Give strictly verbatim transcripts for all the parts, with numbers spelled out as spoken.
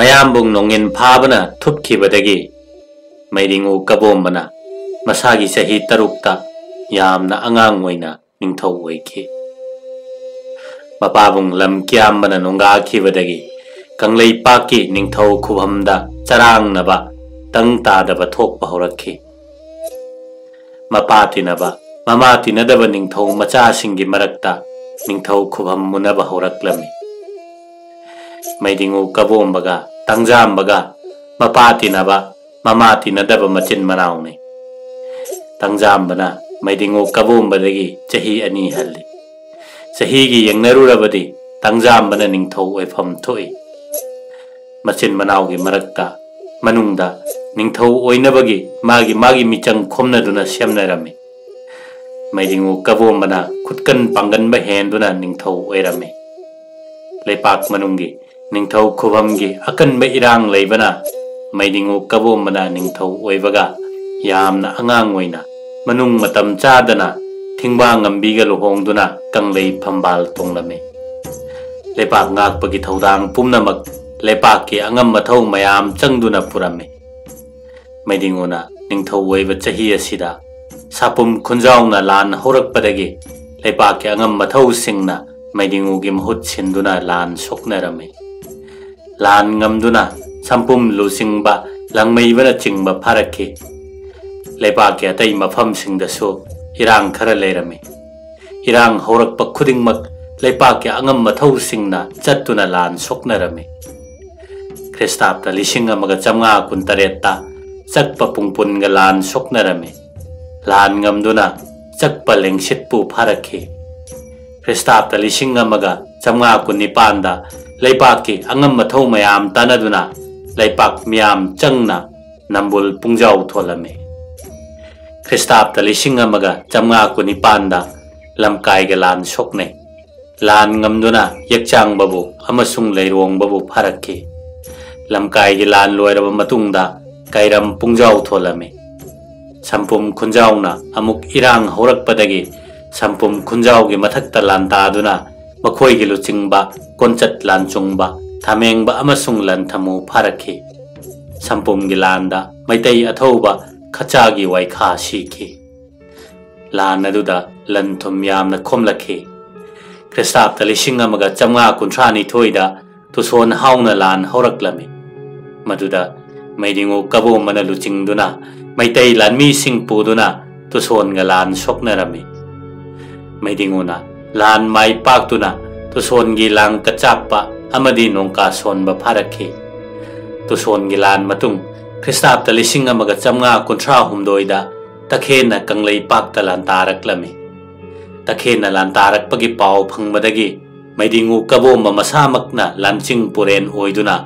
ꯃꯌꯥꯝꯕꯨꯡ ꯅꯣꯡꯏꯟ ꯐꯥꯕꯅ ꯊꯨꯞꯈꯤꯕꯗꯒꯤ ꯃꯩꯗꯤꯡꯉꯨ ꯀꯕꯣꯝꯕꯅ ꯃꯁꯥꯒꯤ ꯆꯍꯤ ꯇꯔꯨꯛꯇ ꯌꯥꯝꯅ ꯑꯉꯥꯡ ꯑꯣꯏꯅ ꯅꯤꯡꯊꯧ ꯑꯣꯏꯈꯤ꯫ ꯃꯄꯥꯕꯨꯡ ꯂꯝ ꯀꯤꯌꯥꯝꯕꯅ ꯅꯣꯡꯒꯥꯈꯤꯕꯗꯒꯤ ꯀꯪꯂꯩꯄꯥꯛꯀꯤ ꯅꯤꯡꯊꯧ ꯈꯨꯕꯝꯗ ꯆꯔꯥꯡꯅꯕ ꯇꯪ ꯇꯥꯗꯕ ꯊꯣꯛꯄ ꯍꯧꯔꯛꯈꯤ꯫ ꯃꯄꯥ ꯇꯤꯟꯅꯕ, ꯃꯃꯥ ꯇꯤꯟꯅꯗꯕ ꯅꯤꯡꯊꯧ ꯃꯆꯥꯁꯤꯡꯒꯤ ꯃꯔꯛꯇ ꯅꯤꯡꯊꯧ ꯈꯨꯕꯝ ꯃꯨꯟꯅꯕ ꯍꯧꯔꯛꯂꯝꯃꯤ꯫ ꯃꯩꯗꯤꯡꯉꯨ ꯀꯕꯣꯝꯕꯒ ꯇꯥꯡꯖꯥꯝꯕꯒ ꯃꯄꯥ ꯇꯤꯟꯅꯕ, ꯃꯃꯥ ꯇꯤꯟꯅꯗꯕ ꯃꯆꯤꯟ ꯃꯅꯥꯎꯅꯤ꯫ ꯇꯥꯡꯖꯥꯝꯕꯅ ꯃꯩꯗꯤꯡꯉꯨ ꯀꯕꯣꯝꯕꯗꯒꯤ ꯆꯍꯤ ꯑꯅꯤ ꯍꯜꯂꯤ꯫ ꯆꯍꯤꯒꯤ ꯌꯦꯡꯅꯔꯨꯔꯕꯗꯤ ꯇꯥꯡꯖꯥꯝꯕꯅ ꯅꯤꯡꯊꯧ ꯑꯣꯏꯐꯝ ꯊꯣꯛꯏ꯫ ꯃꯆꯤꯟ ꯃꯅꯥꯎꯒꯤ ꯃꯔꯛꯇ, ꯃꯅꯨꯡꯗ ꯅꯤꯡꯊꯧ ꯑꯣꯏꯅꯕꯒꯤ ꯃꯥꯒꯤ ꯃꯥꯒꯤ ꯃꯤꯆꯪ ꯈꯣꯝꯅꯗꯨꯅ ꯁꯦꯝꯅꯔꯝꯃꯤ꯫ ꯃꯩꯗꯤꯡꯉꯨ ꯀꯕꯣꯝꯕꯅ ꯈꯨꯠꯀꯟ ꯄꯥꯡꯒꯟꯕ ꯍꯦꯟꯗꯨꯅ ꯅꯤꯡꯊꯧ ꯑꯣꯏꯔꯝꯃꯤ꯫ ꯂꯩꯄꯥꯛ ꯃꯅꯨꯡꯒꯤ ꯅꯤꯡꯊꯧ ꯈꯨꯕꯝꯒꯤ ꯑꯀꯟꯕ ꯏꯔꯥꯡ ꯂꯩꯕꯅ ꯃꯩꯗꯤꯡꯉꯨ ꯀꯕꯣꯝꯕꯅ ꯅꯤꯡꯊꯧ ꯑꯣꯏꯕꯒ ꯌꯥꯝꯅ ꯑꯉꯥꯡ ꯑꯣꯏꯅ ꯃꯅꯨꯡ ꯃꯇꯝ ꯆꯥꯗꯅ ꯊꯤꯡꯕꯥꯡꯉꯝꯕꯤꯒ ꯂꯨꯍꯣꯡꯗꯨꯅ ꯀꯪꯂꯩ ꯐꯝꯕꯥꯜ ꯇꯣꯡꯂꯝꯃꯤ꯫ ꯂꯩꯄꯥꯛ ꯉꯥꯛꯄꯒꯤ ꯊꯧꯗꯥꯡ ꯄꯨꯝꯅꯃꯛ ꯂꯩꯄꯥꯛꯀꯤ ꯑꯉꯝ ꯑꯊꯧ ꯃꯌꯥꯝ ꯆꯪꯗꯨꯅ ꯄꯨꯔꯝꯃꯤ꯫ ꯃꯩꯗꯤꯡꯉꯨꯅ ꯅꯤꯡꯊꯧ ꯑꯣꯏꯕ ꯆꯍꯤ ꯑꯁꯤꯗ ꯁꯥꯄꯨꯝ ꯈꯨꯟꯖꯥꯎꯅ ꯂꯥꯟ ꯍꯧꯔꯛꯄꯗꯒꯤ ꯂꯩꯄꯥꯛꯀꯤ ꯑꯉꯝ ꯑꯊꯧꯁꯤꯡꯅ ꯃꯩꯗꯤꯡꯉꯨꯒꯤ ꯃꯍꯨꯠ ꯁꯤꯟꯗꯨꯅ ꯂꯥꯟ ꯁꯣꯛꯅꯔꯝꯃꯤ꯫ ꯂꯥꯟ ꯉꯝꯗꯨꯅ ꯁꯥꯄꯨꯝ, ꯂꯨꯆꯤꯡꯕ, ꯂꯥꯡꯃꯩꯕꯅꯆꯤꯡꯕ ꯐꯥꯔꯛꯈꯤ꯫ ꯂꯩꯄꯥꯛꯀꯤ ꯑꯇꯩ ꯃꯐꯝꯁꯤꯡꯗꯁꯨ ꯏꯔꯥꯡ ꯈꯔ ꯂꯩꯔꯝꯃꯤ꯫ ꯏꯔꯥꯡ ꯍꯧꯔꯛꯄ ꯈꯨꯗꯤꯡꯃꯛ ꯂꯩꯄꯥꯛꯀꯤ ꯑꯉꯝ ꯑꯊꯧꯁꯤꯡꯅ ꯆꯠꯇꯨꯅ ꯂꯥꯟ ꯁꯣꯛꯅꯔꯝꯃꯤ꯫ ꯈ꯭ꯔꯤꯁꯇꯥꯕꯇ ꯂꯤꯁꯤꯡ ꯑꯃꯒ ꯆꯥꯝꯃꯉꯥ ꯀꯨꯟꯇꯔꯦꯠꯇ ꯆꯛꯄ ꯄꯨꯡꯄꯨꯟꯒ ꯂꯥꯟ ꯁꯣꯛꯅꯔꯝꯃꯤ꯫ ꯂꯥꯟ ꯉꯝꯗꯨꯅ ꯆꯛꯄ ꯂꯦꯡꯁꯤꯠꯄꯨ ꯐꯥꯔꯛꯈꯤ꯫ ꯈ꯭ꯔꯤꯁꯇꯥꯕꯇ ꯂꯤꯁꯤꯡ ꯑꯃꯒ ꯆꯥꯝꯃꯉꯥ ꯀꯨꯟꯅꯤꯄꯥꯟꯗ ꯂꯩꯄꯥꯛꯀꯤ ꯑꯉꯝ ꯑꯊꯧ ꯃꯌꯥꯝ ꯇꯥꯟꯅꯗꯨꯅ ꯂꯩꯄꯥꯛ ꯃꯤꯌꯥꯝ ꯆꯪꯅ ꯅꯝꯕꯨꯜ ꯄꯨꯡꯖꯥꯎ ꯊꯣꯜꯂꯝꯃꯤ꯫ ꯈ꯭ꯔꯤꯁꯇꯥꯕꯇ ꯂꯤꯁꯤꯡ ꯑꯃꯒ ꯆꯥꯝꯃꯉꯥ ꯀꯨꯟꯅꯤꯄꯥꯟꯗ ꯂꯝꯀꯥꯏꯒ ꯂꯥꯟ ꯁꯣꯛꯅꯩ꯫ ꯂꯥꯟ ꯉꯝꯗꯨꯅ ꯌꯦꯛꯆꯥꯡꯕꯕꯨ ꯑꯃꯁꯨꯡ ꯂꯩꯔꯣꯡꯕꯕꯨ ꯐꯥꯔꯛꯈꯤ꯫ ꯂꯝꯀꯥꯏꯒꯤ ꯂꯥꯟ ꯂꯣꯏꯔꯕ ꯃꯇꯨꯡꯗ ꯀꯩꯔꯝ ꯄꯨꯡꯖꯥꯎ ꯊꯣꯜꯂꯝꯃꯤ꯫ ꯁꯝꯄꯨꯝ ꯈꯨꯟꯖꯥꯎꯅ ꯑꯃꯨꯛ ꯏꯔꯥꯡ ꯍꯧꯔꯛꯄꯗꯒꯤ ꯁꯝꯄꯨꯝ ꯈꯨꯟꯖꯥꯎꯒꯤ ꯃꯊꯛꯇ ꯂꯥꯟꯗꯥꯗꯨꯅ ꯃꯈꯣꯏꯒꯤ ꯂꯨꯆꯤꯡꯕ ꯀꯣꯟꯆꯠ ꯂꯥꯟꯆꯨꯡꯕ ꯊꯥꯃꯦꯡꯕ ꯑꯃꯁꯨꯡ ꯂꯟꯊꯃꯨ ꯐꯥꯔꯛꯈꯤ꯫ ꯁꯝꯄꯨꯝꯒꯤ ꯂꯥꯟꯗ ꯃꯩꯇꯩ ꯑꯊꯧꯕ ꯈꯆꯥꯒꯤ ꯋꯥꯏꯈꯥ ꯁꯤꯈꯤ꯫ ꯂꯥꯟ ꯑꯗꯨꯗ ꯂꯟ ꯊꯨꯝ ꯌꯥꯝꯅ ꯈꯣꯝꯂꯛꯈꯤ꯫ ꯈ꯭ꯔꯤꯁꯇꯥꯕꯇ ꯂꯤꯁꯤꯡ ꯑꯃꯒ ꯆꯥꯝꯃꯉꯥ ꯀꯨꯟꯊ꯭ꯔꯥ ꯅꯤꯊꯣꯏꯗ ꯇꯨꯁꯣꯟ ꯍꯥꯎꯅ ꯂꯥꯟ ꯍꯧꯔꯛꯂꯝꯃꯤ꯫ ꯃꯗꯨꯗ ꯃꯩꯗꯤꯉꯨ ꯀꯕꯣꯝꯕꯅ ꯂꯨꯆꯤꯡꯗꯨꯅ ꯃꯩꯇꯩ ꯂꯥꯟꯃꯤꯁꯤꯡ ꯄꯨꯗꯨꯅ ꯇꯨꯁꯣꯟꯒ ꯂꯥꯟ ꯁꯣꯛꯅꯔꯝꯃꯤ꯫ ꯃꯩꯗꯤꯉꯨꯅ ꯂꯥꯟ ꯃꯥꯏ ꯄꯥꯛꯇꯨꯅ ꯇꯨꯁꯣꯟꯒꯤ ꯂꯥꯡ ꯀꯆꯥꯛꯄ ꯑꯃꯗꯤ ꯅꯣꯡꯀꯥ ꯁꯣꯟꯕ ꯐꯥꯔꯛꯈꯤ꯫ ꯇꯨꯁꯣꯟꯒꯤ ꯂꯥꯟ ꯃꯇꯨꯡ ꯈ꯭ꯔꯤꯁꯇꯥꯕꯇ ꯂꯤꯁꯤꯡ ꯑꯃꯒ ꯆꯥꯝꯃꯉꯥ ꯀꯨꯟꯊ꯭ꯔꯥ ꯍꯨꯝꯗꯣꯏꯗ ꯇꯈꯦꯟꯅ ꯀꯪꯂꯩꯄꯥꯛꯇ ꯂꯥꯟꯗꯥꯔꯛꯂꯝꯃꯤ꯫ ꯇꯈꯦꯟꯅ ꯂꯥꯟꯗꯥꯔꯛꯄꯒꯤ ꯄꯥꯎ ꯐꯪꯕꯗꯒꯤ ꯃꯩꯗꯤꯉꯨ ꯀꯕꯣꯝꯕ ꯃꯁꯥꯃꯛꯅ ꯂꯥꯟꯆꯤꯡ ꯄꯨꯔꯦꯟ ꯑꯣꯏꯗꯨꯅ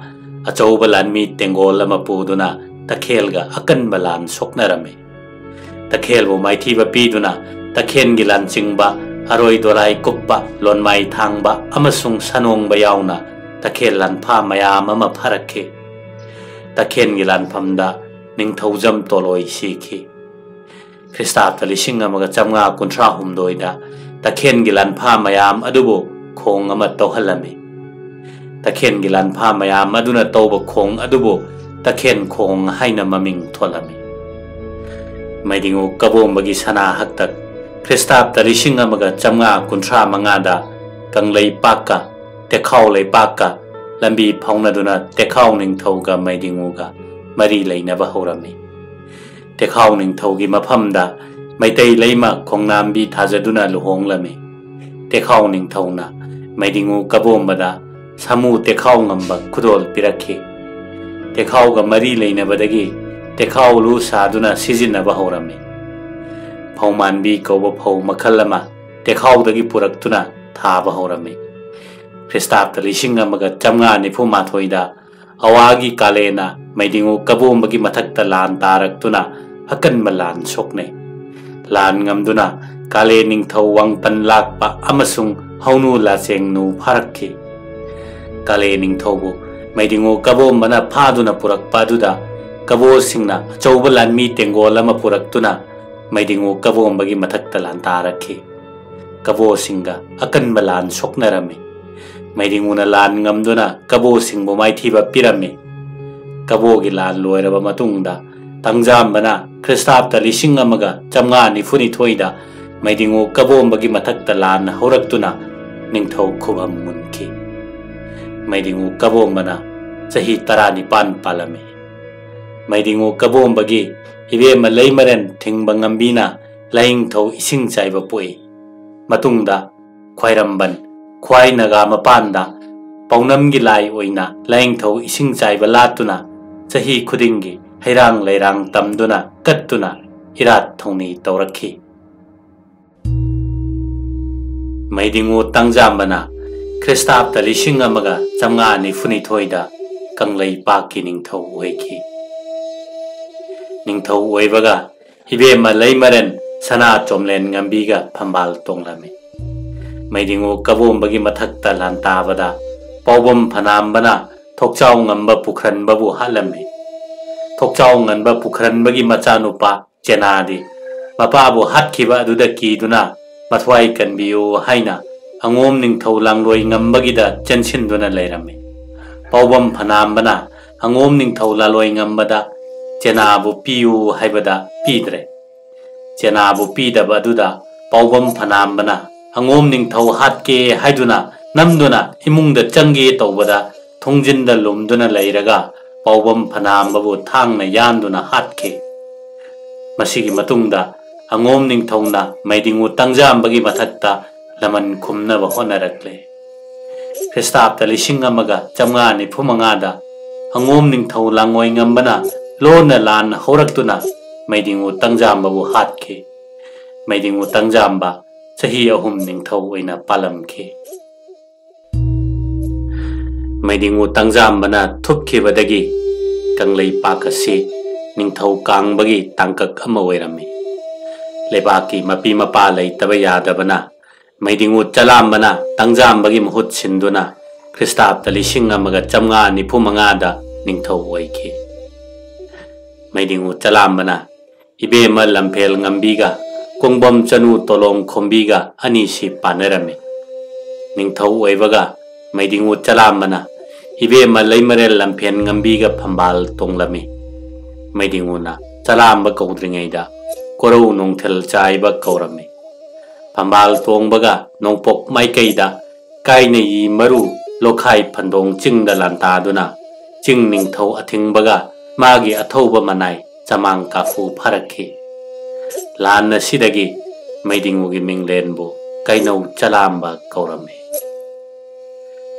ꯑꯆꯧꯕ ꯂꯥꯟꯃꯤ ꯇꯦꯡꯒꯣꯜ ꯑꯃ ꯄꯨꯗꯨꯅ ꯇꯈꯦꯜꯒ ꯑꯀꯟꯕ ꯂꯥꯟ ꯁꯣꯛꯅꯔꯝꯃꯤ꯫ ꯇꯈꯦꯜꯕꯨ ꯃꯥꯏꯊꯤꯕ ꯄꯤꯗꯨꯅ ꯇꯈꯦꯜꯒꯤ ꯂꯥꯟꯆꯤꯡꯕ ꯑꯔꯣꯏ ꯗꯣꯂꯥꯏ ꯀꯨꯞꯄ, ꯂꯣꯟꯃꯥꯏ ꯊꯥꯡꯕ ꯑꯃꯁꯨꯡ ꯁꯅꯣꯡꯕ ꯌꯥꯎꯅ ꯇꯈꯦꯜ ꯂꯥꯟꯐꯥ ꯃꯌꯥꯝ ꯑꯃ ꯐꯥꯔꯛꯈꯤ꯫ ꯇꯈꯦꯜꯒꯤ ꯂꯥꯟꯐꯝꯗ ꯅꯤꯡꯊꯧꯖꯝ ꯇꯣꯂꯣꯏ ꯁꯤꯈꯤ꯫ ꯈ꯭ꯔꯤꯁꯇꯥꯕꯇ ꯂꯤꯁꯤꯡ ꯑꯃꯒ ꯆꯥꯝꯃꯉꯥ ꯀꯨꯟꯊ꯭ꯔꯥ ꯍꯨꯝꯗꯣꯏꯗ ꯇꯈꯦꯜꯒꯤ ꯂꯥꯟꯐꯥ ꯃꯌꯥꯝ ꯑꯗꯨꯕꯨ ꯈꯣꯡ ꯑꯃ ꯇꯧꯍꯜꯂꯝꯃꯤ꯫ ꯇꯈꯦꯜꯒꯤ ꯂꯥꯟꯐꯥ ꯃꯌꯥꯝ ꯑꯗꯨꯅ ꯇꯧꯕ ꯈꯣꯡ ꯑꯗꯨꯕꯨ ꯇꯈꯦꯜ ꯈꯣꯡ ꯍꯥꯏꯅ ꯃꯃꯤꯡ ꯊꯣꯜꯂꯝꯃꯤ꯫ ꯃꯩꯗꯤꯉꯨ ꯀꯕꯣꯝꯕꯒꯤ ꯁꯅꯥ ꯍꯛꯇꯛ ꯈ꯭ꯔꯤꯁꯇꯥꯕꯇ ꯂꯤꯁꯤꯡ ꯑꯃꯒ ꯆꯥꯝꯃꯉꯥ ꯀꯨꯟꯊ꯭ꯔꯥ ꯃꯉꯥꯗ ꯀꯪꯂꯩꯄꯥꯛꯀ ꯇꯦꯈꯥꯎ ꯂꯩꯄꯥꯛꯀ ꯂꯝꯕꯤ ꯐꯥꯎꯅꯗꯨꯅ ꯇꯦꯈꯥꯎ ꯅꯤꯡꯊꯧꯒ ꯃꯩꯗꯤꯉꯨꯒ ꯃꯔꯤ ꯂꯩꯅꯕ ꯍꯧꯔꯝꯃꯤ꯫ ꯇꯦꯈꯥꯎ ꯅꯤꯡꯊꯧꯒꯤ ꯃꯐꯝꯗ ꯃꯩꯇꯩ ꯂꯩꯃ ꯈꯣꯡꯅꯥꯝꯕꯤ ꯊꯥꯖꯗꯨꯅ ꯂꯨꯍꯣꯡꯂꯝꯃꯤ꯫ ꯇꯦꯈꯥꯎ ꯅꯤꯡꯊꯧꯅ ꯃꯩꯗꯤꯉꯨ ꯀꯕꯣꯝꯕꯗ ꯁꯥꯃꯨ ꯇꯦꯈꯥꯎ ꯉꯝꯕ ꯈꯨꯗꯣꯜ ꯄꯤꯔꯛꯈꯤ꯫ ꯇꯦꯈꯥꯎꯒ ꯃꯔꯤ ꯂꯩꯅꯕꯗꯒꯤ ꯇꯦꯈꯥꯎ ꯂꯨ ꯁꯥꯗꯨꯅ ꯁꯤꯖꯤꯟꯅꯕ ꯍꯧꯔꯝꯃꯤ꯫ ꯐꯧꯃꯥꯟꯕꯤ ꯀꯧꯕ ꯐꯧ ꯃꯈꯜ ꯑꯃ ꯇꯦꯈꯥꯎꯗꯒꯤ ꯄꯨꯔꯛꯇꯨꯅ ꯊꯥꯕ ꯍꯧꯔꯝꯃꯤ꯫ ꯈ꯭ꯔꯤꯁꯇꯥꯕꯇ ꯂꯤꯁꯤꯡ ꯑꯃꯒ ꯆꯥꯝꯃꯉꯥ ꯅꯤꯐꯨ ꯃꯥꯊꯣꯏꯗ ꯑꯋꯥꯒꯤ ꯀꯥꯂꯦꯅ ꯃꯩꯗꯤꯉꯨ ꯀꯕꯣꯝꯕꯒꯤ ꯃꯊꯛꯇ ꯂꯥꯟ ꯇꯥꯔꯛꯇꯨꯅ ꯑꯀꯟꯕ ꯂꯥꯟ ꯁꯣꯛꯅꯩ꯫ ꯂꯥꯟ ꯉꯝꯗꯨꯅ ꯀꯥꯂꯦ ꯅꯤꯡꯊꯧ ꯋꯥꯡꯄꯟ ꯂꯥꯛꯄ ꯑꯃꯁꯨꯡ ꯍꯧꯅꯨ ꯂꯥꯆꯦꯡꯅꯨ ꯐꯥꯔꯛꯈꯤ꯫ ꯀꯥꯂꯦ ꯅꯤꯡꯊꯧꯕꯨ ꯃꯩꯗꯤꯉꯨ ꯀꯕꯣꯝꯕꯅ ꯐꯥꯗꯨꯅ ꯄꯨꯔꯛꯄ ꯑꯗꯨꯗ ꯀꯕꯣꯁꯤꯡꯅ ꯑꯆꯧꯕ ꯂꯥꯟꯃꯤ ꯇꯦꯡꯒꯣꯜ ꯑꯃ ꯄꯨꯔꯛꯇꯨꯅ ꯃꯩꯗꯤꯉꯨ ꯀꯕꯣꯝꯕꯒꯤ ꯃꯊꯛꯇ ꯂꯥꯟꯗꯥꯔꯛꯈꯤ꯫ ꯀꯕꯣꯁꯤꯡꯒ ꯑꯀꯟꯕ ꯂꯥꯟ ꯁꯣꯛꯅꯔꯝꯃꯤ꯫ ꯃꯩꯗꯤꯡꯉꯨꯅ ꯂꯥꯟ ꯉꯝꯗꯨꯅ ꯀꯕꯣꯁꯤꯡꯕꯨ ꯃꯥꯏꯊꯤꯕ ꯄꯤꯔꯝꯃꯤ꯫ ꯀꯕꯣꯒꯤ ꯂꯥꯟ ꯂꯣꯏꯔꯕ ꯃꯇꯨꯡꯗ, ꯇꯪꯖꯥꯝꯕꯅ ꯈ꯭ꯔꯤꯁꯇꯥꯕꯇ ꯂꯤꯁꯤꯡ ꯑꯃꯒ ꯆꯥꯝꯃꯉꯥ ꯅꯤꯐꯨ ꯅꯤꯊꯣꯏꯗ ꯃꯩꯗꯤꯡꯉꯨ ꯀꯕꯣꯝꯕꯒꯤ ꯃꯊꯛꯇ ꯂꯥꯟ ꯍꯧꯔꯛꯇꯨꯅ ꯅꯤꯡꯊꯧ ꯈꯨꯕꯝ ꯃꯨꯟꯈꯤ꯫ ꯃꯩꯗꯤꯡꯉꯨ ꯀꯕꯣꯝꯕꯅ ꯆꯍꯤ ꯇꯔꯥꯅꯤꯄꯥꯟ ꯄꯥꯜꯂꯝꯃꯤ꯫ ꯃꯩꯗꯤꯡꯉꯨ ꯀꯕꯣꯝꯕꯒꯤ ꯏꯕꯦꯝꯃ ꯂꯩꯃꯔꯦꯟ ꯊꯤꯡꯕ ꯉꯝꯕꯤꯅ ꯂꯥꯏꯅꯤꯡꯊꯧ ꯏꯁꯤꯡ ꯆꯥꯏꯕ ꯄꯣꯛꯏ꯫ ꯃꯇꯨꯡꯗ ꯈ꯭ꯋꯥꯏꯔꯝꯕꯟ, ꯈ꯭ꯋꯥꯏ ꯅꯥꯒꯥ ꯃꯄꯥꯟꯗ ꯄꯥꯎꯅꯝꯒꯤ ꯂꯥꯏ ꯑꯣꯏꯅ ꯂꯥꯏꯅꯤꯡꯊꯧ ꯏꯁꯤꯡ ꯆꯥꯏꯕ ꯂꯥꯠꯇꯨꯅ ꯆꯍꯤ ꯈꯨꯗꯤꯡꯒꯤ ꯍꯩꯔꯥꯡ ꯂꯩꯔꯥꯡ ꯇꯝꯗꯨꯅ ꯀꯠꯇꯨꯅ ꯏꯔꯥꯠ ꯊꯧꯅꯤ ꯇꯧꯔꯛꯈꯤ꯫ ꯃꯩꯗꯤꯡꯉꯨ ꯇꯪꯖꯥꯝꯕꯅ ꯈ꯭ꯔꯤꯁꯇꯥꯕꯇ ꯂꯤꯁꯤꯡ ꯑꯃꯒ ꯆꯥꯝꯃꯉꯥ ꯅꯤꯐꯨ ꯅꯤꯊꯣꯏꯗ ꯀꯪꯂꯩꯄꯥꯛꯀꯤ ꯅꯤꯡꯊꯧ ꯑꯣꯏꯈꯤ꯫ ꯅꯤꯡꯊꯧ ꯑꯣꯏꯕꯒ ꯏꯕꯦꯝꯃ ꯂꯩꯃꯔꯦꯟ ꯁꯅꯥ ꯆꯣꯝꯂꯦꯟ ꯉꯝꯕꯤꯒ ꯐꯝꯕꯥꯜ ꯇꯣꯡꯂꯝꯃꯤ꯫ ꯃꯩꯗꯤꯡꯉꯨ ꯀꯕꯣꯝꯕꯒꯤ ꯃꯊꯛꯇ ꯂꯥꯟꯇꯥꯕꯗ ꯄꯥꯎꯕꯝ ꯐꯅꯥꯝꯕꯅ ꯊꯣꯛꯆꯥꯎ ꯉꯝꯕ ꯄꯨꯈ꯭ꯔꯟꯕꯕꯨ ꯍꯥꯠꯂꯝꯃꯤ꯫ ꯊꯣꯛꯆꯥꯎ ꯉꯝꯕ ꯄꯨꯈ꯭ꯔꯟꯕꯒꯤ ꯃꯆꯥꯅꯨꯄꯥ ꯆꯦꯅꯥꯗꯤ ꯃꯄꯥꯕꯨ ꯍꯥꯠꯈꯤꯕ ꯑꯗꯨꯗ ꯀꯤꯗꯨꯅ ꯃꯊ꯭ꯋꯥꯏ ꯀꯟꯕꯤꯌꯨ ꯍꯥꯏꯅ ꯑꯉꯣꯝ ꯅꯤꯡꯊꯧ ꯂꯥꯡꯂꯣꯏ ꯉꯝꯕꯒꯤꯗ ꯆꯦꯟꯁꯤꯟꯗꯨꯅ ꯂꯩꯔꯝꯃꯤ꯫ ꯄꯥꯎꯕꯝ ꯐꯅꯥꯝꯕꯅ ꯑꯉꯣꯝ ꯅꯤꯡꯊꯧ ꯂꯥꯂꯣꯏ ꯉꯝꯕꯗ ꯆꯦꯅꯥꯕꯨ ꯄꯤꯌꯨ ꯍꯥꯏꯕꯗ ꯄꯤꯗ꯭ꯔꯦ꯫ ꯆꯦꯅꯥꯕꯨ ꯄꯤꯗꯕ ꯑꯗꯨꯗ ꯄꯥꯎꯕꯝ ꯐꯅꯥꯝꯕꯅ ꯑꯉꯣꯝ ꯅꯤꯡꯊꯧ ꯍꯥꯠꯀꯦ ꯍꯥꯏꯗꯨꯅ ꯅꯝꯗꯨꯅ ꯏꯃꯨꯡꯗ ꯆꯪꯒꯦ ꯇꯧꯕꯗ ꯊꯣꯡꯖꯤꯟꯗ ꯂꯨꯝꯗꯨꯅ ꯂꯩꯔꯒ ꯄꯥꯎꯕꯝ ꯐꯅꯥꯝꯕꯕꯨ ꯊꯥꯡꯅ ꯌꯥꯟꯗꯨꯅ ꯍꯥꯠꯈꯤ꯫ ꯃꯁꯤꯒꯤ ꯃꯇꯨꯡꯗ ꯑꯉꯣꯝ ꯅꯤꯡꯊꯧꯅ ꯃꯩꯗꯤꯡꯉꯨ ꯇꯪꯖꯥꯝꯕꯒꯤ ꯃꯊꯛꯇ ꯂꯃꯟ ꯈꯨꯝꯅꯕ ꯍꯣꯠꯅꯔꯛꯂꯦ꯫ ꯈ꯭ꯔꯤꯁꯇꯥꯕꯇ ꯂꯤꯁꯤꯡ ꯑꯃꯒ ꯆꯥꯝꯃꯉꯥ ꯅꯤꯐꯨ ꯃꯉꯥꯗ ꯑꯉꯣꯝ ꯅꯤꯡꯊꯧ ꯂꯥꯡꯉꯣꯏ ꯉꯝꯕꯅ ꯂꯣꯟꯅ ꯂꯥꯟ ꯍꯧꯔꯛꯇꯨꯅ ꯃꯩꯗꯤꯡꯉꯨ ꯇꯪꯖꯥꯝꯕꯕꯨ ꯍꯥꯠꯈꯤ꯫ ꯃꯩꯗꯤꯡꯉꯨ ꯇꯪꯖꯥꯝꯕ ꯆꯍꯤ ꯑꯍꯨꯝ ꯅꯤꯡꯊꯧ ꯑꯣꯏꯅ ꯄꯥꯜꯂꯝꯈꯤ꯫ ꯃꯩꯗꯤꯡꯉꯨ ꯇꯪꯖꯥꯝꯕꯅ ꯊꯨꯞꯈꯤꯕꯗꯒꯤ ꯀꯪꯂꯩꯄꯥꯛ ꯑꯁꯤ ꯅꯤꯡꯊꯧ ꯀꯥꯡꯕꯒꯤ ꯇꯥꯡꯀꯛ ꯑꯃ ꯑꯣꯏꯔꯝꯃꯤ꯫ ꯂꯩꯕꯥꯛꯀꯤ ꯃꯄꯤ ꯃꯄꯥ ꯂꯩꯇꯕ ꯌꯥꯗꯕꯅ ꯃꯩꯗꯤꯡꯉꯨ ꯆꯂꯥꯝꯕꯅ ꯇꯪꯖꯥꯝꯕꯒꯤ ꯃꯍꯨꯠ ꯁꯤꯟꯗꯨꯅ ꯈ꯭ꯔꯤꯁꯇꯥꯕꯇ ꯂꯤꯁꯤꯡ ꯑꯃꯒ ꯆꯥꯝꯃꯉꯥ ꯅꯤꯐꯨ ꯃꯉꯥꯗ ꯅꯤꯡꯊꯧ ꯑꯣꯏꯈꯤ꯫ ꯃꯩꯗꯤꯡꯉꯨ ꯆꯂꯥꯝꯕꯅ ꯏꯕꯦꯝꯃ ꯂꯝꯐꯦꯜ ꯉꯝꯕꯤꯒ ꯀꯣꯡꯕꯝ ꯆꯅꯨ ꯇꯣꯂꯣꯡ ꯈꯣꯝꯕꯤꯒ ꯑꯅꯤꯁꯤ ꯄꯥꯟꯅꯔꯝꯃꯤ꯫ ꯅꯤꯡꯊꯧ ꯑꯣꯏꯕꯒ ꯃꯩꯗꯤꯡꯉꯨ ꯆꯂꯥꯝꯕꯅ ꯏꯕꯦꯝꯃ ꯂꯩꯃꯔꯦꯜ ꯂꯝꯐꯦꯟ ꯉꯝꯕꯤꯒ ꯐꯝꯕꯥꯜ ꯇꯣꯡꯂꯝꯃꯤ꯫ ꯃꯩꯗꯤꯡꯉꯨꯅ ꯆꯂꯥꯝꯕ ꯀꯧꯗ꯭ꯔꯤꯉꯩꯗ ꯀꯣꯔꯧ ꯅꯣꯡꯊꯦꯜ ꯆꯥꯏꯕ ꯀꯧꯔꯝꯃꯤ꯫ ꯐꯝꯕꯥꯜ ꯇꯣꯡꯕꯒ ꯅꯣꯡꯄꯣꯛ ꯃꯥꯏꯀꯩꯗ ꯀꯥꯏꯅꯌꯤ ꯃꯔꯨ ꯂꯣꯈꯥꯏ ꯐꯟꯗꯣꯡ ꯆꯤꯡꯗ ꯂꯥꯟꯇꯥꯗꯨꯅ ꯆꯤꯡ ꯅꯤꯡꯊꯧ ꯑꯊꯤꯡꯕꯒ ꯃꯥꯒꯤ ꯑꯊꯧꯕ ꯃꯅꯥꯏ ꯆꯃꯥꯡ ꯀꯥꯐꯨ ꯐꯥꯔꯛꯈꯤ꯫ ꯂꯥꯟ ꯑꯁꯤꯗꯒꯤ ꯃꯩꯗꯤꯡꯉꯨꯒꯤ ꯃꯤꯡꯂꯦꯟꯕꯨ ꯀꯩꯅꯧ ꯆꯂꯥꯝꯕ ꯀꯧꯔꯝꯃꯤ꯫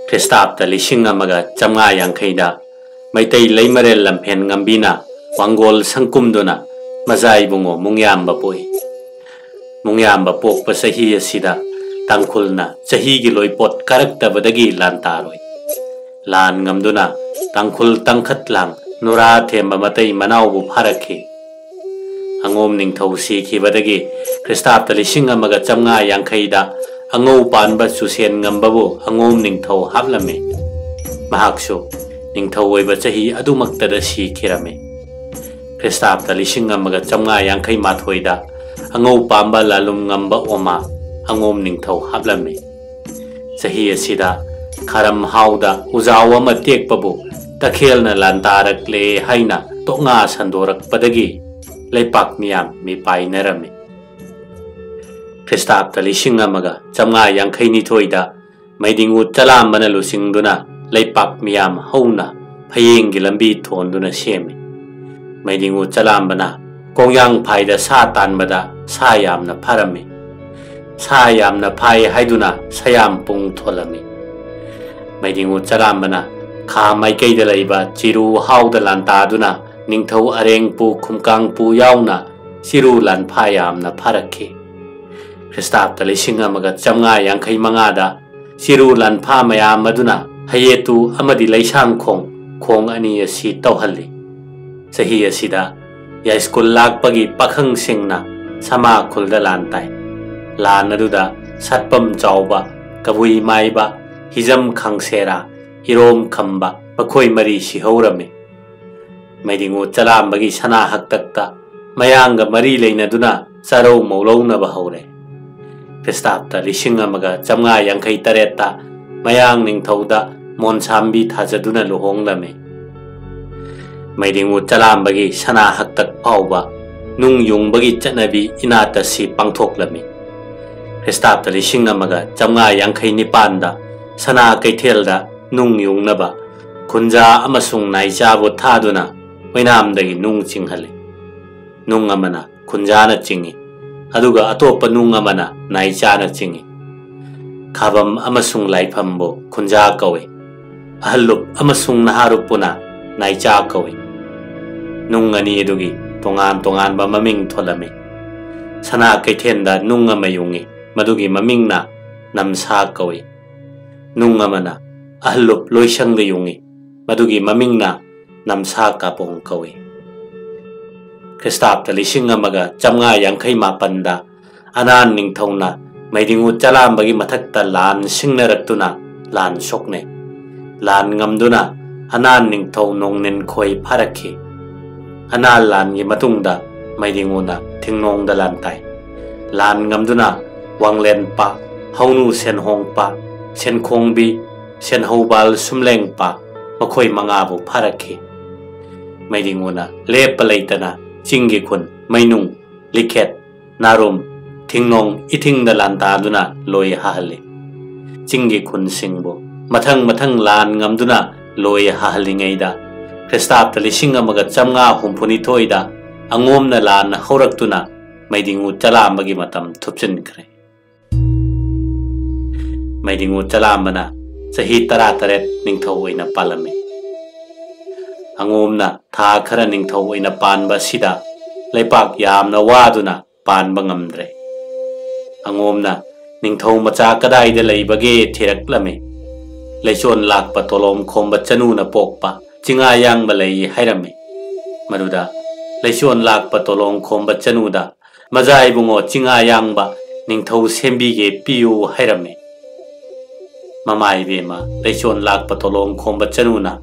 ꯈ꯭ꯔꯤꯁꯇꯥꯕꯇ ꯂꯤꯁꯤꯡ ꯑꯃꯒ ꯆꯥꯝꯃꯉꯥ ꯌꯥꯡꯈꯩꯗ ꯃꯩꯇꯩ ꯂꯩꯃꯔꯦꯜ ꯂꯝꯐꯦꯟ ꯉꯝꯕꯤꯅ ꯋꯥꯡꯒꯣꯜ ꯁꯪꯀꯨꯝꯗꯨꯅ ꯃꯖꯥ ꯏꯕꯨꯡꯉꯣ ꯃꯨꯡꯌꯥꯝꯕ ꯄꯣꯛꯏ꯫ ꯃꯨꯡꯌꯥꯝꯕ ꯄꯣꯛꯄ ꯆꯍꯤ ꯑꯁꯤꯗ ꯇꯥꯡꯈꯨꯜꯅ ꯆꯍꯤꯒꯤ ꯂꯣꯏꯄꯣꯠ ꯀꯥꯔꯛꯇꯕꯗꯒꯤ ꯂꯥꯟ ꯇꯥꯔꯣꯏ꯫ ꯂꯥꯟ ꯉꯝꯗꯨꯅ ꯇꯥꯡꯈꯨꯜ ꯇꯪꯈꯠꯂꯥꯡ ꯅꯨꯔꯥ ꯊꯦꯝꯕ ꯃꯇꯩ ꯃꯅꯥꯎꯕꯨ ꯐꯥꯔꯛꯈꯤ꯫ ꯑꯉꯣꯝ ꯅꯤꯡꯊꯧ ꯁꯤꯈꯤꯕꯗꯒꯤ ꯈ꯭ꯔꯤꯁꯇꯥꯕꯇ ꯂꯤꯁꯤꯡ ꯑꯃꯒ ꯆꯥꯝꯃꯉꯥ ꯌꯥꯡꯈꯩꯗ ꯑꯉꯧ ꯄꯥꯟꯕ ꯆꯨꯁꯦꯟ ꯉꯝꯕꯕꯨ ꯑꯉꯣꯝ ꯅꯤꯡꯊꯧ ꯍꯥꯞꯂꯝꯃꯤ꯫ ꯃꯍꯥꯛꯁꯨ ꯅꯤꯡꯊꯧ ꯑꯣꯏꯕ ꯆꯍꯤ ꯑꯗꯨꯃꯛꯇꯗ ꯁꯤꯈꯤꯔꯝꯃꯤ꯫ ꯈ꯭ꯔꯤꯁꯇꯥꯕꯇ ꯂꯤꯁꯤꯡ ꯑꯃꯒ ꯆꯥꯝꯃꯉꯥ ꯌꯥꯡꯈꯩ ꯃꯥꯊꯣꯏꯗ ꯑꯉꯧ ꯄꯥꯝꯕ ꯂꯥꯂꯨꯝ ꯉꯝꯕ ꯑꯣꯃꯥ ꯑꯉꯣꯝ ꯅꯤꯡꯊꯧ ꯍꯥꯞꯂꯝꯃꯤ꯫ ꯆꯍꯤ ꯑꯁꯤꯗ ꯈꯥꯔꯝ ꯍꯥꯎꯗ ꯎꯖꯥꯎ ꯑꯃ ꯇꯦꯛꯄꯕꯨ ꯇꯈꯦꯜꯅ ꯂꯥꯟꯗꯥꯔꯛꯂꯦ ꯍꯥꯏꯅ ꯇꯣꯛꯉꯥ ꯁꯟꯗꯣꯔꯛꯄꯗꯒꯤ ꯂꯩꯄꯥꯛ ꯃꯤꯌꯥꯝ ꯃꯤꯄꯥꯏꯅꯔꯝꯃꯤ꯫ ꯈ꯭ꯔꯤꯁꯇꯥꯕꯇ ꯂꯤꯁꯤꯡ ꯑꯃꯒ ꯆꯥꯝꯃꯉꯥ ꯌꯥꯡꯈꯩ ꯅꯤꯊꯣꯏꯗ ꯃꯩꯗꯤꯡꯉꯨ ꯆꯂꯥꯝꯕꯅ ꯂꯨꯆꯤꯡꯗꯨꯅ ꯂꯩꯄꯥꯛ ꯃꯤꯌꯥꯝ ꯍꯧꯅ ꯐꯌꯦꯡꯒꯤ ꯂꯝꯕꯤ ꯊꯣꯟꯗꯨꯅ ꯁꯦꯝꯃꯤ꯫ ꯃꯩꯗꯤꯡꯉꯨ ꯆꯂꯥꯝꯕꯅ ꯀꯣꯡꯌꯥꯡ ꯐꯥꯏꯗ ꯁꯥ ꯇꯥꯟꯕꯗ ꯁꯥ ꯌꯥꯝꯅ ꯐꯥꯔꯝꯃꯤ꯫ ꯁꯥ ꯌꯥꯝꯅ ꯐꯥꯏ ꯍꯥꯏꯗꯨꯅ ꯁꯌꯥꯝ ꯄꯨꯡ ꯊꯣꯜꯂꯝꯃꯤ꯫ ꯃꯩꯗꯤꯡꯉꯨ ꯆꯂꯥꯝꯕꯅ ꯈꯥ ꯃꯥꯏꯀꯩꯗ ꯂꯩꯕ ꯆꯤꯔꯨ ꯍꯥꯎꯗ ꯂꯥꯟꯇꯥꯗꯨꯅ ꯅꯤꯡꯊꯧ ꯑꯔꯦꯡꯄꯨ ꯈꯨꯝꯀꯥꯡꯄꯨ ꯌꯥꯎꯅ ꯆꯤꯔꯨ ꯂꯥꯟꯐꯥ ꯌꯥꯝꯅ ꯐꯥꯔꯛꯈꯤ꯫ ꯈ꯭ꯔꯤꯁꯇꯥꯕꯇ ꯂꯤꯁꯤꯡ ꯑꯃꯒ ꯆꯥꯝꯃꯉꯥ ꯌꯥꯡꯈꯩ ꯃꯉꯥꯗ ꯆꯤꯔꯨ ꯂꯥꯟꯐꯥ ꯃꯌꯥꯝ ꯑꯗꯨꯅ ꯍꯌꯦꯇꯨ ꯑꯃꯗꯤ ꯂꯩꯁꯥꯡꯈꯣꯡ ꯈꯣꯡ ꯑꯅꯤ ꯑꯁꯤ ꯇꯧꯍꯜꯂꯤ꯫ ꯆꯍꯤ ꯑꯁꯤꯗ ꯌꯥꯏꯁ꯭ꯀꯨꯜ ꯂꯥꯛꯄꯒꯤ ꯄꯥꯈꯪꯁꯤꯡꯅ ꯁꯃꯥ ꯈꯨꯜꯗ ꯂꯥꯟ ꯇꯥꯏ꯫ ꯂꯥꯟ ꯑꯗꯨꯗ ꯁꯠꯄꯝ ꯆꯥꯎꯕ, ꯀꯕꯨꯏ ꯃꯥꯏꯕ, ꯍꯤꯖꯝ ꯈꯥꯡꯁꯦꯔꯥ, ꯏꯔꯣꯝ ꯈꯝꯕ ꯃꯈꯣꯏ ꯃꯔꯤ ꯁꯤꯍꯧꯔꯝꯃꯤ꯫ ꯃꯩꯗꯤꯡꯉꯨ ꯆꯂꯥꯝꯕꯒꯤ ꯁꯅꯥ ꯍꯛꯇꯛꯇ ꯃꯌꯥꯡꯒ ꯃꯔꯤ ꯂꯩꯅꯗꯨꯅ ꯆꯥꯔꯧ ꯃꯧꯂꯧꯅꯕ ꯍꯧꯔꯦ꯫ ꯈ꯭ꯔꯤꯁꯇꯥꯕꯇ ꯂꯤꯁꯤꯡ ꯑꯃꯒ ꯆꯥꯝꯃꯉꯥ ꯌꯥꯡꯈꯩ ꯇꯔꯦꯠꯇ ꯃꯌꯥꯡ ꯅꯤꯡꯊꯧꯗ ꯃꯣꯟꯁꯥꯝꯕꯤ ꯊꯥꯖꯗꯨꯅ ꯂꯨꯍꯣꯡꯂꯝꯃꯤ꯫ ꯃꯩꯗꯤꯡꯉꯨ ꯆꯂꯥꯝꯕꯒꯤ ꯁꯅꯥ ꯍꯛꯇꯛ ꯐꯥꯎꯕ ꯅꯨꯡ ꯌꯨꯡꯕꯒꯤ ꯆꯠꯅꯕꯤ ꯏꯅꯥꯠ ꯑꯁꯤ ꯄꯥꯡꯊꯣꯛꯂꯝꯃꯤ꯫ ꯈ꯭ꯔꯤꯁꯇꯥꯕꯇ ꯂꯤꯁꯤꯡ ꯑꯃꯒ ꯆꯥꯝꯃꯉꯥ ꯌꯥꯡꯈꯩ ꯅꯤꯄꯥꯟꯗ ꯁꯅꯥ ꯀꯩꯊꯦꯜꯗ ꯅꯨꯡ ꯌꯨꯡꯅꯕ ꯈꯨꯟꯖꯥ ꯑꯃꯁꯨꯡ ꯅꯥꯏꯆꯥꯕꯨ ꯊꯥꯗꯨꯅ ꯑꯣꯏꯅꯥꯝꯗꯒꯤ ꯅꯨꯡ ꯆꯤꯡꯍꯜꯂꯤ꯫ ꯅꯨꯡ ꯑꯃꯅ ꯈꯨꯟꯖꯥꯅ ꯆꯤꯡꯏ, ꯑꯗꯨꯒ ꯑꯇꯣꯞꯄ ꯅꯨꯡ ꯑꯃꯅ ꯅꯥꯏꯆꯥꯅ ꯆꯤꯡꯏ꯫ ꯈꯥꯕꯝ ꯑꯃꯁꯨꯡ ꯂꯥꯏꯐꯝꯕꯨ ꯈꯨꯟꯖꯥ ꯀꯧꯏ꯫ ꯑꯍꯜꯂꯨꯞ ꯑꯃꯁꯨꯡ ꯅꯍꯥꯔꯨꯞꯄꯨꯅ ꯅꯥꯏꯆꯥ ꯀꯧꯏ꯫ ꯅꯨꯡ ꯑꯅꯤ ꯑꯗꯨꯒꯤ ꯇꯣꯉꯥꯟ ꯇꯣꯉꯥꯟꯕ ꯃꯃꯤꯡ ꯊꯣꯜꯂꯝꯃꯤ꯫ ꯁꯅꯥ ꯀꯩꯊꯦꯜꯗ ꯅꯨꯡ ꯑꯃ ꯌꯨꯡꯏ, ꯃꯗꯨꯒꯤ ꯃꯃꯤꯡꯅ ꯅꯝꯁꯥ ꯀꯧꯏ꯫ ꯅꯨꯡ ꯑꯃꯅ ꯑꯍꯜꯂꯨꯞ ꯂꯣꯏꯁꯪꯗ ꯌꯨꯡꯏ, ꯃꯗꯨꯒꯤ ꯃꯃꯤꯡꯅ ꯅꯝꯁꯥ ꯀꯥꯄꯣꯡ ꯀꯧꯏ꯫ ꯈ꯭ꯔꯤꯁꯇꯥꯕꯇ ꯂꯤꯁꯤꯡ ꯑꯃꯒ ꯆꯥꯝꯃꯉꯥ ꯌꯥꯡꯈꯩ ꯃꯥꯄꯟꯗ ꯑꯅꯥꯟ ꯅꯤꯡꯊꯧꯅ ꯃꯩꯗꯤꯡꯉꯨ ꯆꯂꯥꯝꯕꯒꯤ ꯃꯊꯛꯇ ꯂꯥꯟ ꯁꯤꯡꯅꯔꯛꯇꯨꯅ ꯂꯥꯟ ꯁꯣꯛꯅꯩ꯫ ꯂꯥꯟ ꯉꯝꯗꯨꯅ ꯑꯅꯥꯟ ꯅꯤꯡꯊꯧ ꯅꯣꯡꯅꯤꯟꯈꯣꯏ ꯐꯥꯔꯛꯈꯤ꯫ ꯑꯅꯥꯟ ꯂꯥꯟꯒꯤ ꯃꯇꯨꯡꯗ ꯃꯩꯗꯤꯡꯉꯨꯅ ꯊꯤꯡꯅꯣꯡꯗ ꯂꯥꯟ ꯇꯥꯏ꯫ ꯂꯥꯟ ꯉꯝꯗꯨꯅ ꯋꯥꯡꯂꯦꯟꯄꯥ, ꯍꯧꯅꯨ ꯁꯦꯟꯍꯣꯡꯄ, ꯁꯦꯟꯈꯣꯡꯕꯤ, ꯁꯦꯟꯍꯧꯕꯥꯜ ꯁꯨꯝꯂꯦꯡꯄ, ꯃꯈꯣꯏ ꯃꯉꯥꯕꯨ ꯐꯥꯔꯛꯈꯤ꯫ ꯃꯩꯗꯤꯡꯉꯨꯅ ꯂꯦꯞꯄ ꯂꯩꯇꯅ ꯆꯤꯡꯒꯤ ꯈꯨꯟ ꯃꯩꯅꯨꯡ, ꯂꯤꯈꯦꯠ, ꯅꯥꯔꯨꯝ, ꯊꯤꯡꯅꯣꯡ ꯏꯊꯤꯡꯗ ꯂꯥꯟꯗꯥꯗꯨꯅ ꯂꯣꯏ ꯍꯥꯍꯜꯂꯤ꯫ ꯆꯤꯡꯒꯤ ꯈꯨꯟꯁꯤꯡꯕꯨ ꯃꯊꯪ ꯃꯊꯪ ꯂꯥꯟ ꯉꯝꯗꯨꯅ ꯂꯣꯏ ꯍꯥꯍꯜꯂꯤꯉꯩꯗ, ꯈ꯭ꯔꯤꯁꯇꯥꯕꯇ ꯂꯤꯁꯤꯡ ꯑꯃꯒ ꯆꯥꯝꯃꯉꯥ ꯍꯨꯝꯐꯨꯅꯤꯊꯣꯏꯗ ꯑꯉꯣꯝꯅ ꯂꯥꯟ ꯍꯧꯔꯛꯇꯨꯅ ꯃꯩꯗꯤꯡꯉꯨ ꯆꯂꯥꯝꯕꯒꯤ ꯃꯇꯝ ꯊꯨꯞꯆꯤꯟꯈ꯭ꯔꯦ꯫ ꯃꯩꯗꯤꯡꯉꯨ ꯆꯂꯥꯝꯕꯅ ꯆꯍꯤ ꯇꯔꯥꯇꯔꯦꯠ ꯅꯤꯡꯊꯧ ꯑꯣꯏꯅ ꯄꯥꯜꯂꯝꯃꯤ꯫ ꯑꯉꯣꯝꯅ ꯊꯥ ꯈꯔ ꯅꯤꯡꯊꯧ ꯑꯣꯏꯅ ꯄꯥꯟꯕ ꯑꯁꯤꯗ ꯂꯩꯄꯥꯛ ꯌꯥꯝꯅ ꯋꯥꯗꯨꯅ ꯄꯥꯟꯕ ꯉꯝꯗ꯭ꯔꯦ꯫ ꯑꯉꯣꯝꯅ ꯅꯤꯡꯊꯧ ꯃꯆꯥ ꯀꯗꯥꯏꯗ ꯂꯩꯕꯒꯦ ꯊꯤꯔꯛꯂꯝꯃꯤ꯫ ꯂꯩꯆꯣꯟ ꯂꯥꯛꯄ ꯇꯣꯂꯣꯝ ꯈꯣꯝꯕ ꯆꯅꯨꯅ ꯄꯣꯛꯄ ꯆꯤꯡꯉꯥ ꯌꯥꯡꯕ ꯂꯩ ꯍꯥꯏꯔꯝꯃꯤ꯫ ꯃꯗꯨꯗ ꯂꯩꯆꯣꯟ ꯂꯥꯛꯄ ꯇꯣꯂꯣꯝ ꯈꯣꯝꯕ ꯆꯅꯨꯗ, "ꯃꯖꯥ ꯏꯕꯨꯡꯉꯣ ꯆꯤꯡꯉꯥ ꯌꯥꯡꯕ ꯅꯤꯡꯊꯧ ꯁꯦꯝꯕꯤꯒꯦ, ꯄꯤꯌꯨ" ꯍꯥꯏꯔꯝꯃꯤ꯫ ꯃꯃꯥ ꯏꯕꯦꯝꯃ ꯂꯩꯆꯣꯟ ꯂꯥꯛꯄ ꯇꯣꯂꯣꯝ ꯈꯣꯝꯕ ꯆꯅꯨꯅ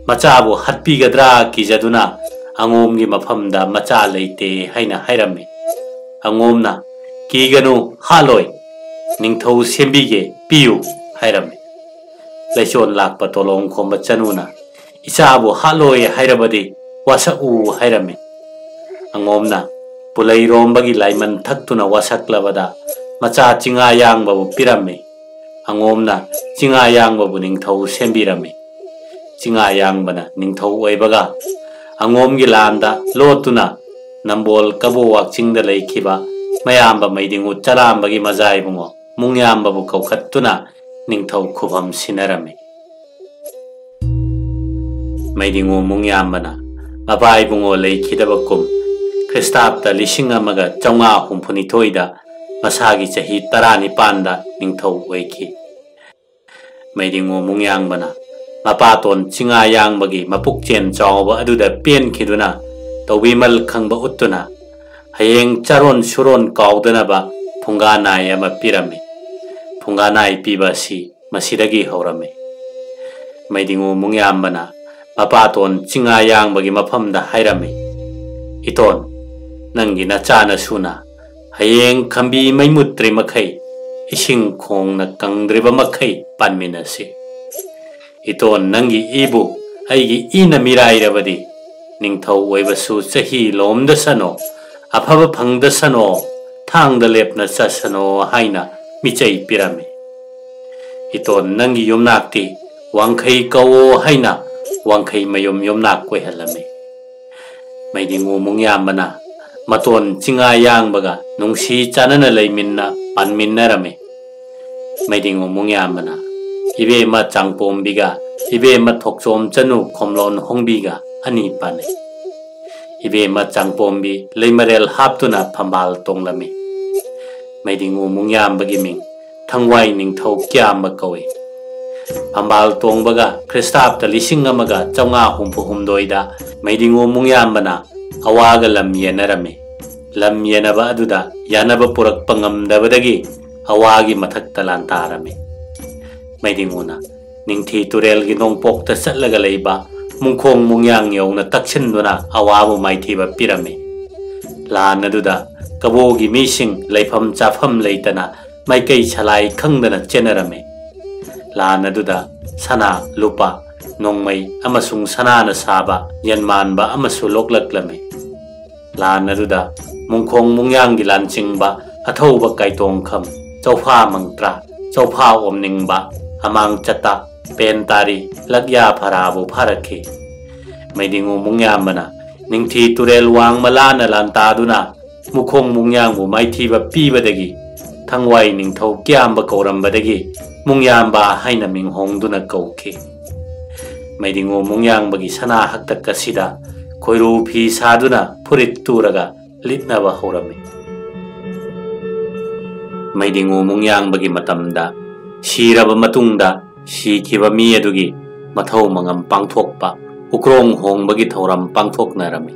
ꯃꯆꯥꯕꯨ ꯍꯥꯠꯄꯤꯒꯗ꯭ꯔꯥ ꯀꯤꯖꯗꯨꯅ ꯑꯉꯣꯝꯒꯤ ꯃꯐꯝꯗ ꯃꯆꯥ ꯂꯩꯇꯦ ꯍꯥꯏꯅ ꯍꯥꯏꯔꯝꯃꯤ꯫ ꯑꯉꯣꯝꯅ, "ꯀꯤꯒꯅꯨ, ꯍꯥꯠꯂꯣꯏ, ꯅꯤꯡꯊꯧ ꯁꯦꯝꯕꯤꯒꯦ, ꯄꯤꯌꯨ" ꯍꯥꯏꯔꯝꯃꯤ꯫ ꯂꯩꯆꯣꯟ ꯂꯥꯛꯄ ꯇꯣꯂꯣꯡ ꯈꯣꯝꯕ ꯆꯅꯨꯅ, "ꯏꯆꯥꯕꯨ ꯍꯥꯠꯂꯣꯏ ꯍꯥꯏꯔꯕꯗꯤ ꯋꯥꯁꯛꯎ" ꯍꯥꯏꯔꯝꯃꯤ꯫ ꯑꯉꯣꯝꯅ ꯄꯨꯂꯩꯔꯣꯝꯕꯒꯤ ꯂꯥꯏꯃꯟ ꯊꯛꯇꯨꯅ ꯋꯥꯁꯛꯂꯕꯗ ꯃꯆꯥ ꯆꯤꯡꯉꯥ ꯌꯥꯡꯕꯕꯨ ꯄꯤꯔꯝꯃꯤ꯫ ꯑꯉꯣꯝꯅ ꯆꯤꯡꯉꯥ ꯌꯥꯡꯕꯕꯨ ꯅꯤꯡꯊꯧ ꯁꯦꯝꯕꯤꯔꯝꯃꯤ꯫ ꯆꯤꯡꯉꯥ ꯌꯥꯡꯕꯅ ꯅꯤꯡꯊꯧ ꯑꯣꯏꯕꯒ ꯑꯉꯣꯝꯒꯤ ꯂꯥꯟꯗ ꯂꯣꯠꯇꯨꯅ ꯅꯝꯕꯣꯜ ꯀꯕꯣ ꯋꯥꯛꯆꯤꯡꯗ ꯂꯩꯈꯤꯕ ꯃꯌꯥꯝꯕ ꯃꯩꯗꯤꯡꯉꯨ ꯆꯂꯥꯝꯕꯒꯤ ꯃꯖꯥꯏꯕꯨꯡꯉꯣ ꯃꯨꯡꯌꯥꯝꯕꯕꯨ ꯀꯧꯈꯠꯇꯨꯅ ꯅꯤꯡꯊꯧ ꯈꯨꯕꯝ ꯁꯤꯟꯅꯔꯝꯃꯤ꯫ ꯃꯩꯗꯤꯡꯉꯨ ꯃꯨꯡꯌꯥꯝꯕꯅ ꯃꯄꯥ ꯏꯕꯨꯡꯉꯣ ꯂꯩꯈꯤꯗꯕ ꯀꯨꯝ ꯈ꯭ꯔꯤꯁꯇꯥꯕꯇ ꯂꯤꯁꯤꯡ ꯑꯃꯒ ꯆꯥꯝꯃꯉꯥ ꯍꯨꯝꯐꯨꯅꯤꯊꯣꯏꯗ ꯃꯁꯥꯒꯤ ꯆꯍꯤ ꯇꯔꯥꯅꯤꯄꯥꯟꯗ ꯅꯤꯡꯊꯧ ꯑꯣꯏꯈꯤ꯫ ꯃꯩꯗꯤꯡꯉꯨ ꯃꯨꯡꯌꯥꯡꯕꯅ ꯃꯄꯥꯇꯣꯟ ꯆꯤꯡꯉꯥ ꯌꯥꯡꯕꯒꯤ ꯃꯄꯨꯛꯆꯦꯟ ꯆꯥꯎꯕ ꯑꯗꯨꯗ ꯄꯦꯟꯈꯤꯗꯨꯅ ꯇꯧꯕꯤꯃꯜ ꯈꯪꯕ ꯎꯠꯇꯨꯅ ꯍꯌꯦꯡ ꯆꯥꯔꯣꯟ ꯁꯨꯔꯣꯟ ꯀꯥꯎꯗꯅꯕ ꯐꯨꯡꯒꯥ ꯅꯥꯏ ꯑꯃ ꯄꯤꯔꯝꯃꯤ꯫ ꯐꯨꯡꯒꯥ ꯅꯥꯏ ꯄꯤꯕ ꯑꯁꯤ ꯃꯁꯤꯗꯒꯤ ꯍꯧꯔꯝꯃꯤ꯫ ꯃꯩꯗꯤꯡꯉꯨ ꯃꯨꯡꯌꯥꯝꯕꯅ ꯃꯄꯥꯇꯣꯟ ꯆꯤꯡꯉꯥ ꯌꯥꯡꯕꯒꯤ ꯃꯐꯝꯗ ꯍꯥꯏꯔꯝꯃꯤ, "ꯏꯇꯣꯟ, ꯅꯪꯒꯤ ꯅꯆꯥꯅꯁꯨꯅ ꯍꯌꯦꯡ ꯈꯝꯕꯤ ꯃꯩ ꯃꯨꯠꯇ꯭ꯔꯤ ꯃꯈꯩ, ꯏꯁꯤꯡ ꯈꯣꯡꯅ ꯀꯪꯗ꯭ꯔꯤꯕ ꯃꯈꯩ ꯄꯥꯟꯃꯤꯟꯅꯁꯤ꯫ ꯏꯇꯣꯟ, ꯅꯪꯒꯤ ꯏꯕꯨ ꯑꯩꯒꯤ ꯏꯅ ꯃꯤꯔꯥꯏꯔꯕꯗꯤ ꯅꯤꯡꯊꯧ ꯑꯣꯏꯕꯁꯨ ꯆꯍꯤ ꯂꯣꯝꯗꯁꯅꯣ, ꯑꯐꯕ ꯐꯪꯗꯁꯅꯣ, ꯊꯥꯡꯗ ꯂꯦꯞꯅ ꯆꯠꯁꯅꯣ" ꯍꯥꯏꯅ ꯃꯤꯆꯩ ꯄꯤꯔꯝꯃꯤ꯫ "ꯏꯇꯣꯟ, ꯅꯪꯒꯤ ꯌꯨꯝꯅꯥꯛꯇꯤ ꯋꯥꯡꯈꯩ ꯀꯧꯋꯣ" ꯍꯥꯏꯅ ꯋꯥꯡꯈꯩ ꯃꯌꯨꯝ ꯌꯨꯝꯅꯥꯛ ꯑꯣꯏꯍꯜꯂꯝꯃꯤ꯫ ꯃꯩꯗꯤꯡꯉꯨ ꯃꯨꯡꯌꯥꯝꯕꯅ ꯃꯇꯣꯟ ꯆꯤꯡꯉꯥ ꯌꯥꯡꯕꯒ ꯅꯨꯡꯁꯤ ꯆꯥꯟꯅꯅ ꯂꯩꯃꯤꯟꯅ ꯄꯥꯟꯃꯤꯟꯅꯔꯝꯃꯤ꯫ ꯃꯩꯗꯤꯡꯉꯨ ꯃꯨꯡꯌꯥꯝꯕꯅ ꯏꯕꯦꯝꯃ ꯆꯥꯡꯄꯣꯝꯕꯤꯒ ꯏꯕꯦꯝꯃ ꯊꯣꯛꯆꯣꯝ ꯆꯅꯨ ꯈꯣꯝꯂꯣꯟ ꯍꯣꯡꯕꯤꯒ ꯑꯅꯤ ꯄꯥꯟꯅꯩ꯫ ꯏꯕꯦꯝꯃ ꯆꯥꯡꯄꯣꯝꯕꯤ ꯂꯩꯃꯔꯦꯜ ꯍꯥꯞꯇꯨꯅ ꯐꯝꯕꯥꯜ ꯇꯣꯡꯂꯝꯃꯤ꯫ ꯃꯩꯗꯤꯡꯉꯨ ꯃꯨꯡꯌꯥꯝꯕꯒꯤ ꯃꯤꯡ ꯊꯪꯋꯥꯏ ꯅꯤꯡꯊꯧ ꯀ꯭ꯌꯥꯝꯕ ꯀꯧꯏ꯫ ꯐꯝꯕꯥꯜ ꯇꯣꯡꯕꯒ ꯈ꯭ꯔꯤꯁꯇꯥꯕꯇ ꯂꯤꯁꯤꯡ ꯑꯃꯒ ꯆꯥꯝꯃꯉꯥ ꯍꯨꯝꯐꯨ ꯍꯨꯝꯗꯣꯏꯗ ꯃꯩꯗꯤꯡꯉꯨ ꯃꯨꯡꯌꯥꯝꯕꯅ ꯑꯋꯥꯒ ꯂꯝ ꯌꯦꯟꯅꯔꯝꯃꯤ꯫ ꯂꯝ ꯌꯦꯟꯅꯕ ꯑꯗꯨꯗ ꯌꯥꯅꯕ ꯄꯨꯔꯛꯄ ꯉꯝꯗꯕꯗꯒꯤ ꯑꯋꯥꯒꯤ ꯃꯊꯛꯇ ꯂꯥꯟꯗꯥꯔꯝꯃꯤ꯫ ꯃꯩꯗꯤꯡꯉꯨꯅ ꯅꯤꯡꯊꯤ ꯇꯨꯔꯦꯜꯒꯤ ꯅꯣꯡꯄꯣꯛꯇ ꯆꯠꯂꯒ ꯂꯩꯕ ꯃꯨꯡꯈꯣꯡ ꯃꯨꯡꯌꯥꯡ ꯌꯧꯅ ꯇꯛꯁꯤꯟꯗꯨꯅ ꯑꯋꯥꯕꯨ ꯃꯥꯏꯊꯤꯕ ꯄꯤꯔꯝꯃꯤ꯫ ꯂꯥꯟ ꯑꯗꯨꯗ ꯀꯕꯣꯒꯤ ꯃꯤꯁꯤꯡ ꯂꯩꯐꯝ ꯆꯥꯐꯝ ꯂꯩꯇꯅ ꯃꯥꯏꯀꯩ ꯁꯂꯥꯏ ꯈꯪꯗꯅ ꯆꯦꯟꯅꯔꯝꯃꯤ꯫ ꯂꯥꯟ ꯑꯗꯨꯗ ꯁꯅꯥ, ꯂꯨꯄꯥ, ꯅꯣꯡꯃꯩ ꯑꯃꯁꯨꯡ ꯁꯅꯥꯅ ꯁꯥꯕ ꯌꯦꯟꯃꯥꯟꯕ ꯑꯃꯁꯨ ꯂꯣꯛꯂꯛꯂꯝꯃꯤ꯫ ꯂꯥꯟ ꯑꯗꯨꯗ ꯃꯨꯡꯈꯣꯡ ꯃꯨꯡꯌꯥꯡꯒꯤ ꯂꯥꯟꯆꯤꯡꯕ ꯑꯊꯧꯕ ꯀꯥꯏꯇꯣꯡꯈꯝ, ꯆꯧꯐꯥ ꯃꯪꯇ꯭ꯔꯥ, ꯆꯧꯐꯥ ꯑꯣꯝꯅꯤꯡꯕ, ꯑꯃꯥꯡ ꯆꯇꯥ, ꯄꯦꯟ ꯇꯥꯔꯤ, ꯂꯛꯌꯥ ꯐꯔꯥꯕꯨ ꯐꯥꯔꯛꯈꯤ꯫ ꯃꯩꯗꯤꯡꯉꯨ ꯃꯨꯡꯌꯥꯝꯕꯅ ꯅꯤꯡꯊꯤ ꯇꯨꯔꯦꯜ ꯋꯥꯡꯃ ꯂꯥꯟꯅ ꯂꯥꯟꯇꯥꯗꯨꯅ ꯃꯨꯈꯣꯡ ꯃꯨꯡꯌꯥꯡꯕꯨ ꯃꯥꯏꯊꯤꯕ ꯄꯤꯕꯗꯒꯤ ꯊꯪꯋꯥꯏ ꯅꯤꯡꯊꯧ ꯀꯤꯌꯥꯝꯕ ꯀꯧꯔꯝꯕꯗꯒꯤ ꯃꯨꯡꯌꯥꯝꯕ ꯍꯥꯏꯅ ꯃꯤꯡ ꯍꯣꯡꯗꯨꯅ ꯀꯧꯈꯤ꯫ ꯃꯩꯗꯤꯡꯉꯨ ꯃꯨꯡꯌꯥꯡꯕꯒꯤ ꯁꯅꯥ ꯍꯛꯇꯛ ꯑꯁꯤꯗ ꯈꯣꯏꯔꯨ ꯐꯤ ꯁꯥꯗꯨꯅ ꯐꯨꯔꯤꯠ ꯇꯨꯔꯒ ꯂꯤꯠꯅꯕ ꯍꯧꯔꯝꯃꯤ꯫ ꯃꯩꯗꯤꯡꯉꯨ ꯃꯨꯡꯌꯥꯡꯕꯒꯤ ꯃꯇꯝꯗ ꯁꯤꯔꯕ ꯃꯇꯨꯡꯗ ꯁꯤꯈꯤꯕ ꯃꯤ ꯑꯗꯨꯒꯤ ꯃꯊꯧ ꯃꯉꯝ ꯄꯥꯡꯊꯣꯛꯄ ꯎꯀ꯭ꯔꯣꯡ ꯍꯣꯡꯕꯒꯤ ꯊꯧꯔꯝ ꯄꯥꯡꯊꯣꯛꯅꯔꯝꯃꯤ꯫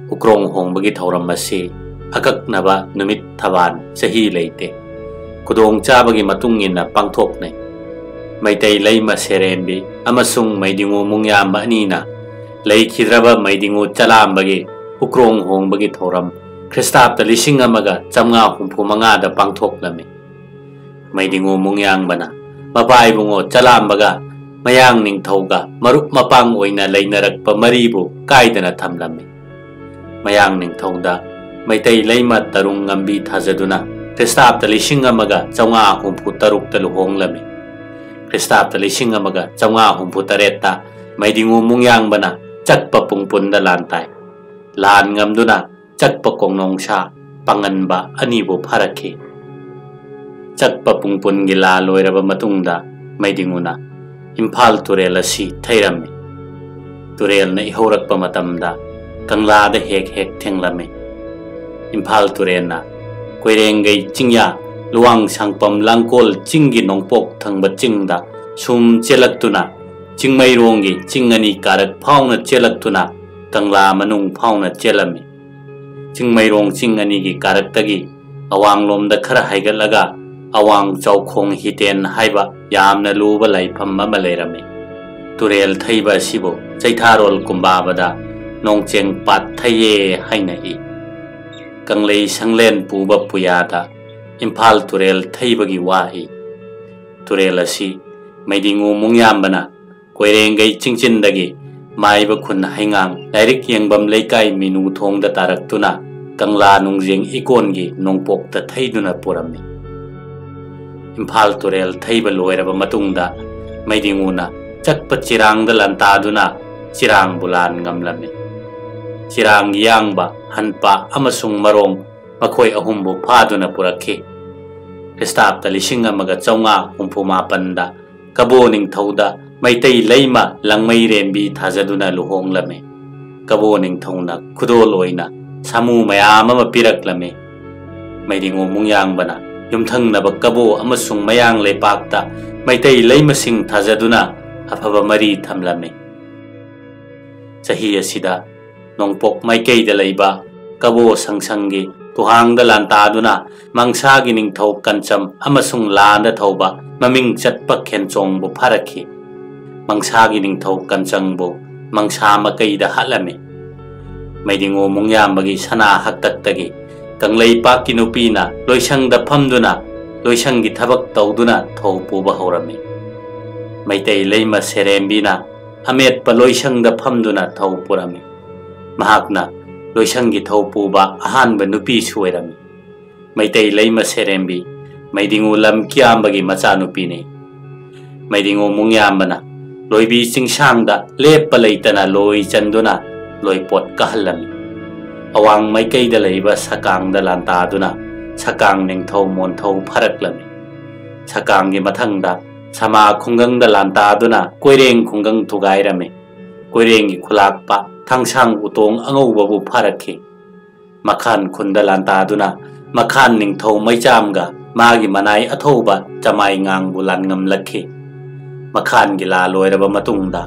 ꯎꯀ꯭ꯔꯣꯡ ꯍꯣꯡꯕꯒꯤ ꯊꯧꯔꯝ ꯑꯁꯤ ꯑꯀꯛꯅꯕ ꯅꯨꯃꯤꯠ ꯊꯕꯥꯟ ꯆꯍꯤ ꯂꯩꯇꯦ꯫ ꯈꯨꯗꯣꯡꯆꯥꯕꯒꯤ ꯃꯇꯨꯡ ꯏꯟꯅ ꯄꯥꯡꯊꯣꯛꯅꯩ꯫ ꯃꯩꯇꯩ ꯂꯩꯃ ꯁꯦꯔꯦꯝꯕꯤ ꯑꯃꯁꯨꯡ ꯃꯩꯗꯤꯡꯉꯨ ꯃꯨꯡꯌꯥꯝꯕ ꯑꯅꯤꯅ ꯂꯩꯈꯤꯗ꯭ꯔꯕ ꯃꯩꯗꯤꯡꯉꯨ ꯆꯂꯥꯝꯕꯒꯤ ꯎꯀ꯭ꯔꯣꯡ ꯍꯣꯡꯕꯒꯤ ꯊꯧꯔꯝ ꯈ꯭ꯔꯤꯁꯇꯥꯕꯇ ꯂꯤꯁꯤꯡ ꯑꯃꯒ ꯆꯥꯝꯃꯉꯥ ꯍꯨꯝꯐꯨ ꯃꯉꯥꯗ ꯄꯥꯡꯊꯣꯛꯂꯝꯃꯤ꯫ ꯃꯩꯗꯤꯡꯉꯨ ꯃꯨꯡꯌꯥꯡꯕꯅ ꯃꯄꯥ ꯏꯕꯨꯡꯉꯣ ꯆꯂꯥꯝꯕꯒ ꯃꯌꯥꯡ ꯅꯤꯡꯊꯧꯒ ꯃꯔꯨꯞ ꯃꯄꯥꯡ ꯑꯣꯏꯅ ꯂꯩꯅꯔꯛꯄ ꯃꯔꯤꯕꯨ ꯀꯥꯏꯗꯅ ꯊꯝꯂꯝꯃꯤ꯫ ꯃꯌꯥꯡ ꯅꯤꯡꯊꯧꯗ ꯃꯩꯇꯩ ꯂꯩꯃ ꯇꯔꯨꯡ ꯉꯝꯕꯤ ꯊꯥꯖꯗꯨꯅ ꯈ꯭ꯔꯤꯁꯇꯥꯕꯇ ꯂꯤꯁꯤꯡ ꯑꯃꯒ ꯆꯥꯝꯃꯉꯥ ꯍꯨꯝꯐꯨ ꯇꯔꯨꯛꯇ ꯂꯨꯍꯣꯡꯂꯝꯃꯤ꯫ ꯈ꯭ꯔꯤꯁꯇꯥꯕꯇ ꯂꯤꯁꯤꯡ ꯑꯃꯒ ꯆꯥꯝꯃꯉꯥ ꯍꯨꯝꯐꯨ ꯇꯔꯦꯠꯇ ꯃꯩꯗꯤꯡꯉꯨ ꯃꯨꯡꯌꯥꯡꯕꯅ ꯆꯠꯄ ꯄꯨꯡꯄꯨꯟꯗ ꯂꯥꯟ ꯇꯥꯏ꯫ ꯂꯥꯟ ꯉꯝꯗꯨꯅ ꯆꯠꯄ ꯀꯣꯡꯅꯣꯡꯁꯥ ꯄꯥꯡꯉꯟꯕ ꯑꯅꯤꯕꯨ ꯐꯥꯔꯛꯈꯤ꯫ ꯆꯠꯄ ꯄꯨꯡꯄꯨꯟꯒꯤ ꯂꯥ ꯂꯣꯏꯔꯕ ꯃꯇꯨꯡꯗ ꯃꯩꯗꯤꯡꯉꯨꯅ ꯏꯝꯐꯥꯜ ꯇꯨꯔꯦꯜ ꯑꯁꯤ ꯊꯩꯔꯝꯃꯤ꯫ ꯇꯨꯔꯦꯜꯅ ꯏꯍꯧꯔꯛꯄ ꯃꯇꯝꯗ ꯀꯪꯂꯥꯗ ꯍꯦꯛ ꯍꯦꯛ ꯊꯦꯡꯂꯝꯃꯤ꯫ ꯏꯝꯐꯥꯜ ꯇꯨꯔꯦꯜꯅ ꯀꯣꯏꯔꯦꯡꯒꯩ ꯆꯤꯡꯌꯥ, ꯂꯨꯋꯥꯡ ꯁꯥꯡꯄꯝ ꯂꯥꯡꯒꯣꯜ ꯆꯤꯡꯒꯤ ꯅꯣꯡꯄꯣꯛ ꯊꯪꯕ ꯆꯤꯡꯗ ꯁꯨꯝ ꯆꯦꯜꯂꯛꯇꯨꯅ ꯆꯤꯡꯃꯩꯔꯣꯡꯒꯤ ꯆꯤꯡ ꯑꯅꯤ ꯀꯥꯔꯛ ꯐꯥꯎꯅ ꯆꯦꯜꯂꯛꯇꯨꯅ ꯀꯪꯂꯥ ꯃꯅꯨꯡ ꯐꯥꯎꯅ ꯆꯦꯜꯂꯝꯃꯤ꯫ ꯆꯤꯡꯃꯩꯔꯣꯡ ꯆꯤꯡ ꯑꯅꯤꯒꯤ ꯀꯥꯔꯛꯇꯒꯤ ꯑꯋꯥꯡꯂꯣꯝꯗ ꯈꯔ ꯍꯥꯏꯒꯠꯂꯒ ꯑꯋꯥꯡ ꯆꯥꯎꯈꯣꯡ ꯍꯤꯇꯦꯟ ꯍꯥꯏꯕ ꯌꯥꯝꯅ ꯂꯨꯕ ꯂꯥꯏꯐꯝ ꯑꯃ ꯂꯩꯔꯝꯃꯤ꯫ ꯇꯨꯔꯦꯜ ꯊꯩꯕ ꯑꯁꯤꯕꯨ ꯆꯩꯊꯥꯔꯣꯜ ꯀꯨꯝꯕꯥꯕꯗ ꯅꯣꯡꯆꯦꯡ ꯄꯥꯠ ꯊꯩꯌꯦ ꯍꯥꯏꯅ ꯏ꯫ ꯀꯪꯂꯩ ꯁꯪꯂꯦꯟ ꯄꯨꯕ ꯄꯨꯌꯥꯗ ꯏꯝꯐꯥꯜ ꯇꯨꯔꯦꯜ ꯊꯩꯕꯒꯤ ꯋꯥ ꯏ꯫ ꯇꯨꯔꯦꯜ ꯑꯁꯤ ꯃꯩꯗꯤꯉꯨ ꯃꯨꯡꯌꯥꯝꯕꯅ ꯀꯣꯏꯔꯦꯡꯒꯩ ꯆꯤꯡꯆꯤꯟꯗꯒꯤ ꯃꯥꯏꯕ ꯈꯨꯟ ꯍꯩꯉꯥꯡ ꯂꯥꯏꯔꯤꯛ ꯌꯦꯡꯐꯝ ꯂꯩꯀꯥꯏ ꯃꯤꯅꯨ ꯊꯣꯡꯗ ꯇꯥꯔꯛꯇꯨꯅ ꯀꯪꯂꯥ ꯅꯨꯡꯖꯦꯡ ꯏꯀꯣꯟꯒꯤ ꯅꯣꯡꯄꯣꯛꯇ ꯊꯩꯗꯨꯅ ꯄꯨꯔꯝꯃꯤ꯫ ꯏꯝꯐꯥꯜ ꯇꯨꯔꯦꯜ ꯊꯩꯕ ꯂꯣꯏꯔꯕ ꯃꯇꯨꯡꯗ ꯃꯩꯗꯤꯉꯨꯅ ꯆꯠꯄ ꯆꯤꯔꯥꯡꯗ ꯂꯥꯟꯇꯥꯗꯨꯅ ꯆꯤꯔꯥꯡꯕꯨ ꯂꯥꯟ ꯉꯝꯂꯝꯃꯤ꯫ ꯆꯤꯔꯥꯡꯒꯤ ꯌꯥꯡꯕ, ꯍꯟꯄꯥ ꯑꯃꯁꯨꯡ ꯃꯔꯣꯡ ꯃꯈꯣꯏ ꯑꯍꯨꯝꯕꯨ ꯐꯥꯗꯨꯅ ꯄꯨꯔꯛꯈꯤ꯫ ꯈ꯭ꯔꯤꯁꯇꯥꯕꯇ ꯂꯤꯁꯤꯡ ꯑꯃꯒ ꯆꯥꯝꯃꯉꯥ ꯍꯨꯝꯐꯨ ꯃꯥꯄꯟꯗ ꯀꯕꯣ ꯅꯤꯡꯊꯧꯗ ꯃꯩꯇꯩ ꯂꯩꯃ ꯂꯪꯃꯩꯔꯦꯝꯕꯤ ꯊꯥꯖꯗꯨꯅ ꯂꯨꯍꯣꯡꯂꯝꯃꯤ꯫ ꯀꯕꯣ ꯅꯤꯡꯊꯧꯅ ꯈꯨꯗꯣꯜ ꯑꯣꯏꯅ ꯁꯥꯃꯨ ꯃꯌꯥꯝ ꯑꯃ ꯄꯤꯔꯛꯂꯝꯃꯤ꯫ ꯃꯩꯗꯤꯉꯨ ꯃꯨꯡꯌꯥꯡꯕꯅ ꯌꯨꯝꯊꯪꯅꯕ ꯀꯕꯣ ꯑꯃꯁꯨꯡ ꯃꯌꯥꯡ ꯂꯩꯄꯥꯛꯇ ꯃꯩꯇꯩ ꯂꯩꯃꯁꯤꯡ ꯊꯥꯖꯗꯨꯅ ꯑꯐꯕ ꯃꯔꯤ ꯊꯝꯂꯝꯃꯤ꯫ ꯆꯍꯤ ꯑꯁꯤꯗ ꯅꯣꯡꯄꯣꯛ ꯃꯥꯏꯀꯩꯗ ꯂꯩꯕ ꯀꯕꯣ ꯁꯪꯁꯪꯒꯤ ꯇꯨꯍꯥꯡꯗ ꯂꯥꯟꯇꯥꯗꯨꯅ ꯃꯪꯁꯥꯒꯤ ꯅꯤꯡꯊꯧ ꯀꯟꯆꯝ ꯑꯃꯁꯨꯡ ꯂꯥꯟꯗ ꯊꯧꯕ ꯃꯃꯤꯡ ꯆꯠꯄ ꯈꯦꯟꯆꯣꯡꯕꯨ ꯐꯥꯔꯛꯈꯤ꯫ ꯃꯪꯁꯥꯒꯤ ꯅꯤꯡꯊꯧ ꯀꯟꯆꯪꯕꯨ ꯃꯪꯁꯥ ꯃꯀꯩꯗ ꯍꯥꯠꯂꯝꯃꯤ꯫ ꯃꯩꯗꯤꯉꯨ ꯃꯨꯡꯌꯥꯝꯕꯒꯤ ꯁꯅꯥ ꯍꯥꯛꯇꯛꯇꯒꯤ ꯀꯪꯂꯩꯄꯥꯛꯀꯤ ꯅꯨꯄꯤꯅ ꯂꯣꯏꯁꯪꯗ ꯐꯝꯗꯨꯅ ꯂꯣꯏꯁꯪꯒꯤ ꯊꯕꯛ ꯇꯧꯗꯨꯅ ꯊꯧ ꯄꯨꯕ ꯍꯧꯔꯝꯃꯤ꯫ ꯃꯩꯇꯩ ꯂꯩꯃ ꯁꯦꯔꯦꯝꯕꯤꯅ ꯑꯃꯦꯠꯄ ꯂꯣꯏꯁꯪꯗ ꯐꯝꯗꯨꯅ ꯊꯧ ꯄꯨꯔꯝꯃꯤ꯫ ꯃꯍꯥꯛꯅ ꯂꯣꯏꯁꯪꯒꯤ ꯊꯧ ꯄꯨꯕ ꯑꯍꯥꯟꯕ ꯅꯨꯄꯤꯁꯨ ꯑꯣꯏꯔꯝꯃꯤ꯫ ꯃꯩꯇꯩ ꯂꯩꯃ ꯁꯦꯔꯦꯝꯕꯤ ꯃꯩꯗꯤꯉꯨ ꯂꯝ ꯀꯤꯌꯥꯝꯕꯒꯤ ꯃꯆꯥꯅꯨꯄꯤꯅꯤ꯫ ꯃꯩꯗꯤꯉꯨ ꯃꯨꯡꯌꯥꯝꯕꯅ ꯂꯣꯏꯕꯤ ꯆꯤꯡꯁꯥꯡꯗ ꯂꯦꯞꯄ ꯂꯩꯇꯅ ꯂꯣꯏ ꯆꯟꯗꯨꯅ ꯂꯣꯏꯄꯣꯠ ꯀꯥꯍꯜꯂꯝꯃꯤ꯫ ꯑꯋꯥꯡ ꯃꯥꯏꯀꯩꯗ ꯂꯩꯕ ꯁꯀꯥꯡꯗ ꯂꯥꯟꯇꯥꯗꯨꯅ ꯁꯀꯥꯡ ꯅꯤꯡꯊꯧ ꯃꯣꯟꯊꯧ ꯐꯥꯔꯛꯂꯝꯃꯤ꯫ ꯁꯀꯥꯡꯒꯤ ꯃꯊꯪꯗ ꯁꯃꯥ ꯈꯨꯡꯒꯪꯗ ꯂꯥꯟꯇꯥꯗꯨꯅ ꯀꯣꯏꯔꯦꯡ ꯈꯨꯡꯒꯪ ꯊꯨꯒꯥꯏꯔꯝꯃꯤ꯫ ꯀꯣꯏꯔꯦꯡꯒꯤ ꯈꯨꯂꯥꯛꯄ ꯊꯥꯡꯁꯥꯡ ꯎꯇꯣꯡ ꯑꯉꯧꯕꯕꯨ ꯐꯥꯔꯛꯈꯤ꯫ ꯃꯈꯥꯟ ꯈꯨꯟꯗ ꯂꯥꯟꯇꯥꯗꯨꯅ ꯃꯈꯥꯟ ꯅꯤꯡꯊꯧ ꯃꯩꯆꯥꯝꯒ ꯃꯥꯒꯤ ꯃꯅꯥꯏ ꯑꯊꯧꯕ ꯆꯃꯥꯏꯉꯥꯡꯕꯨ ꯂꯥꯟꯉꯝꯂꯛꯈꯤ꯫ ꯃꯈꯥꯟꯒꯤ ꯂꯥ ꯂꯣꯏꯔꯕ ꯃꯇꯨꯡꯗ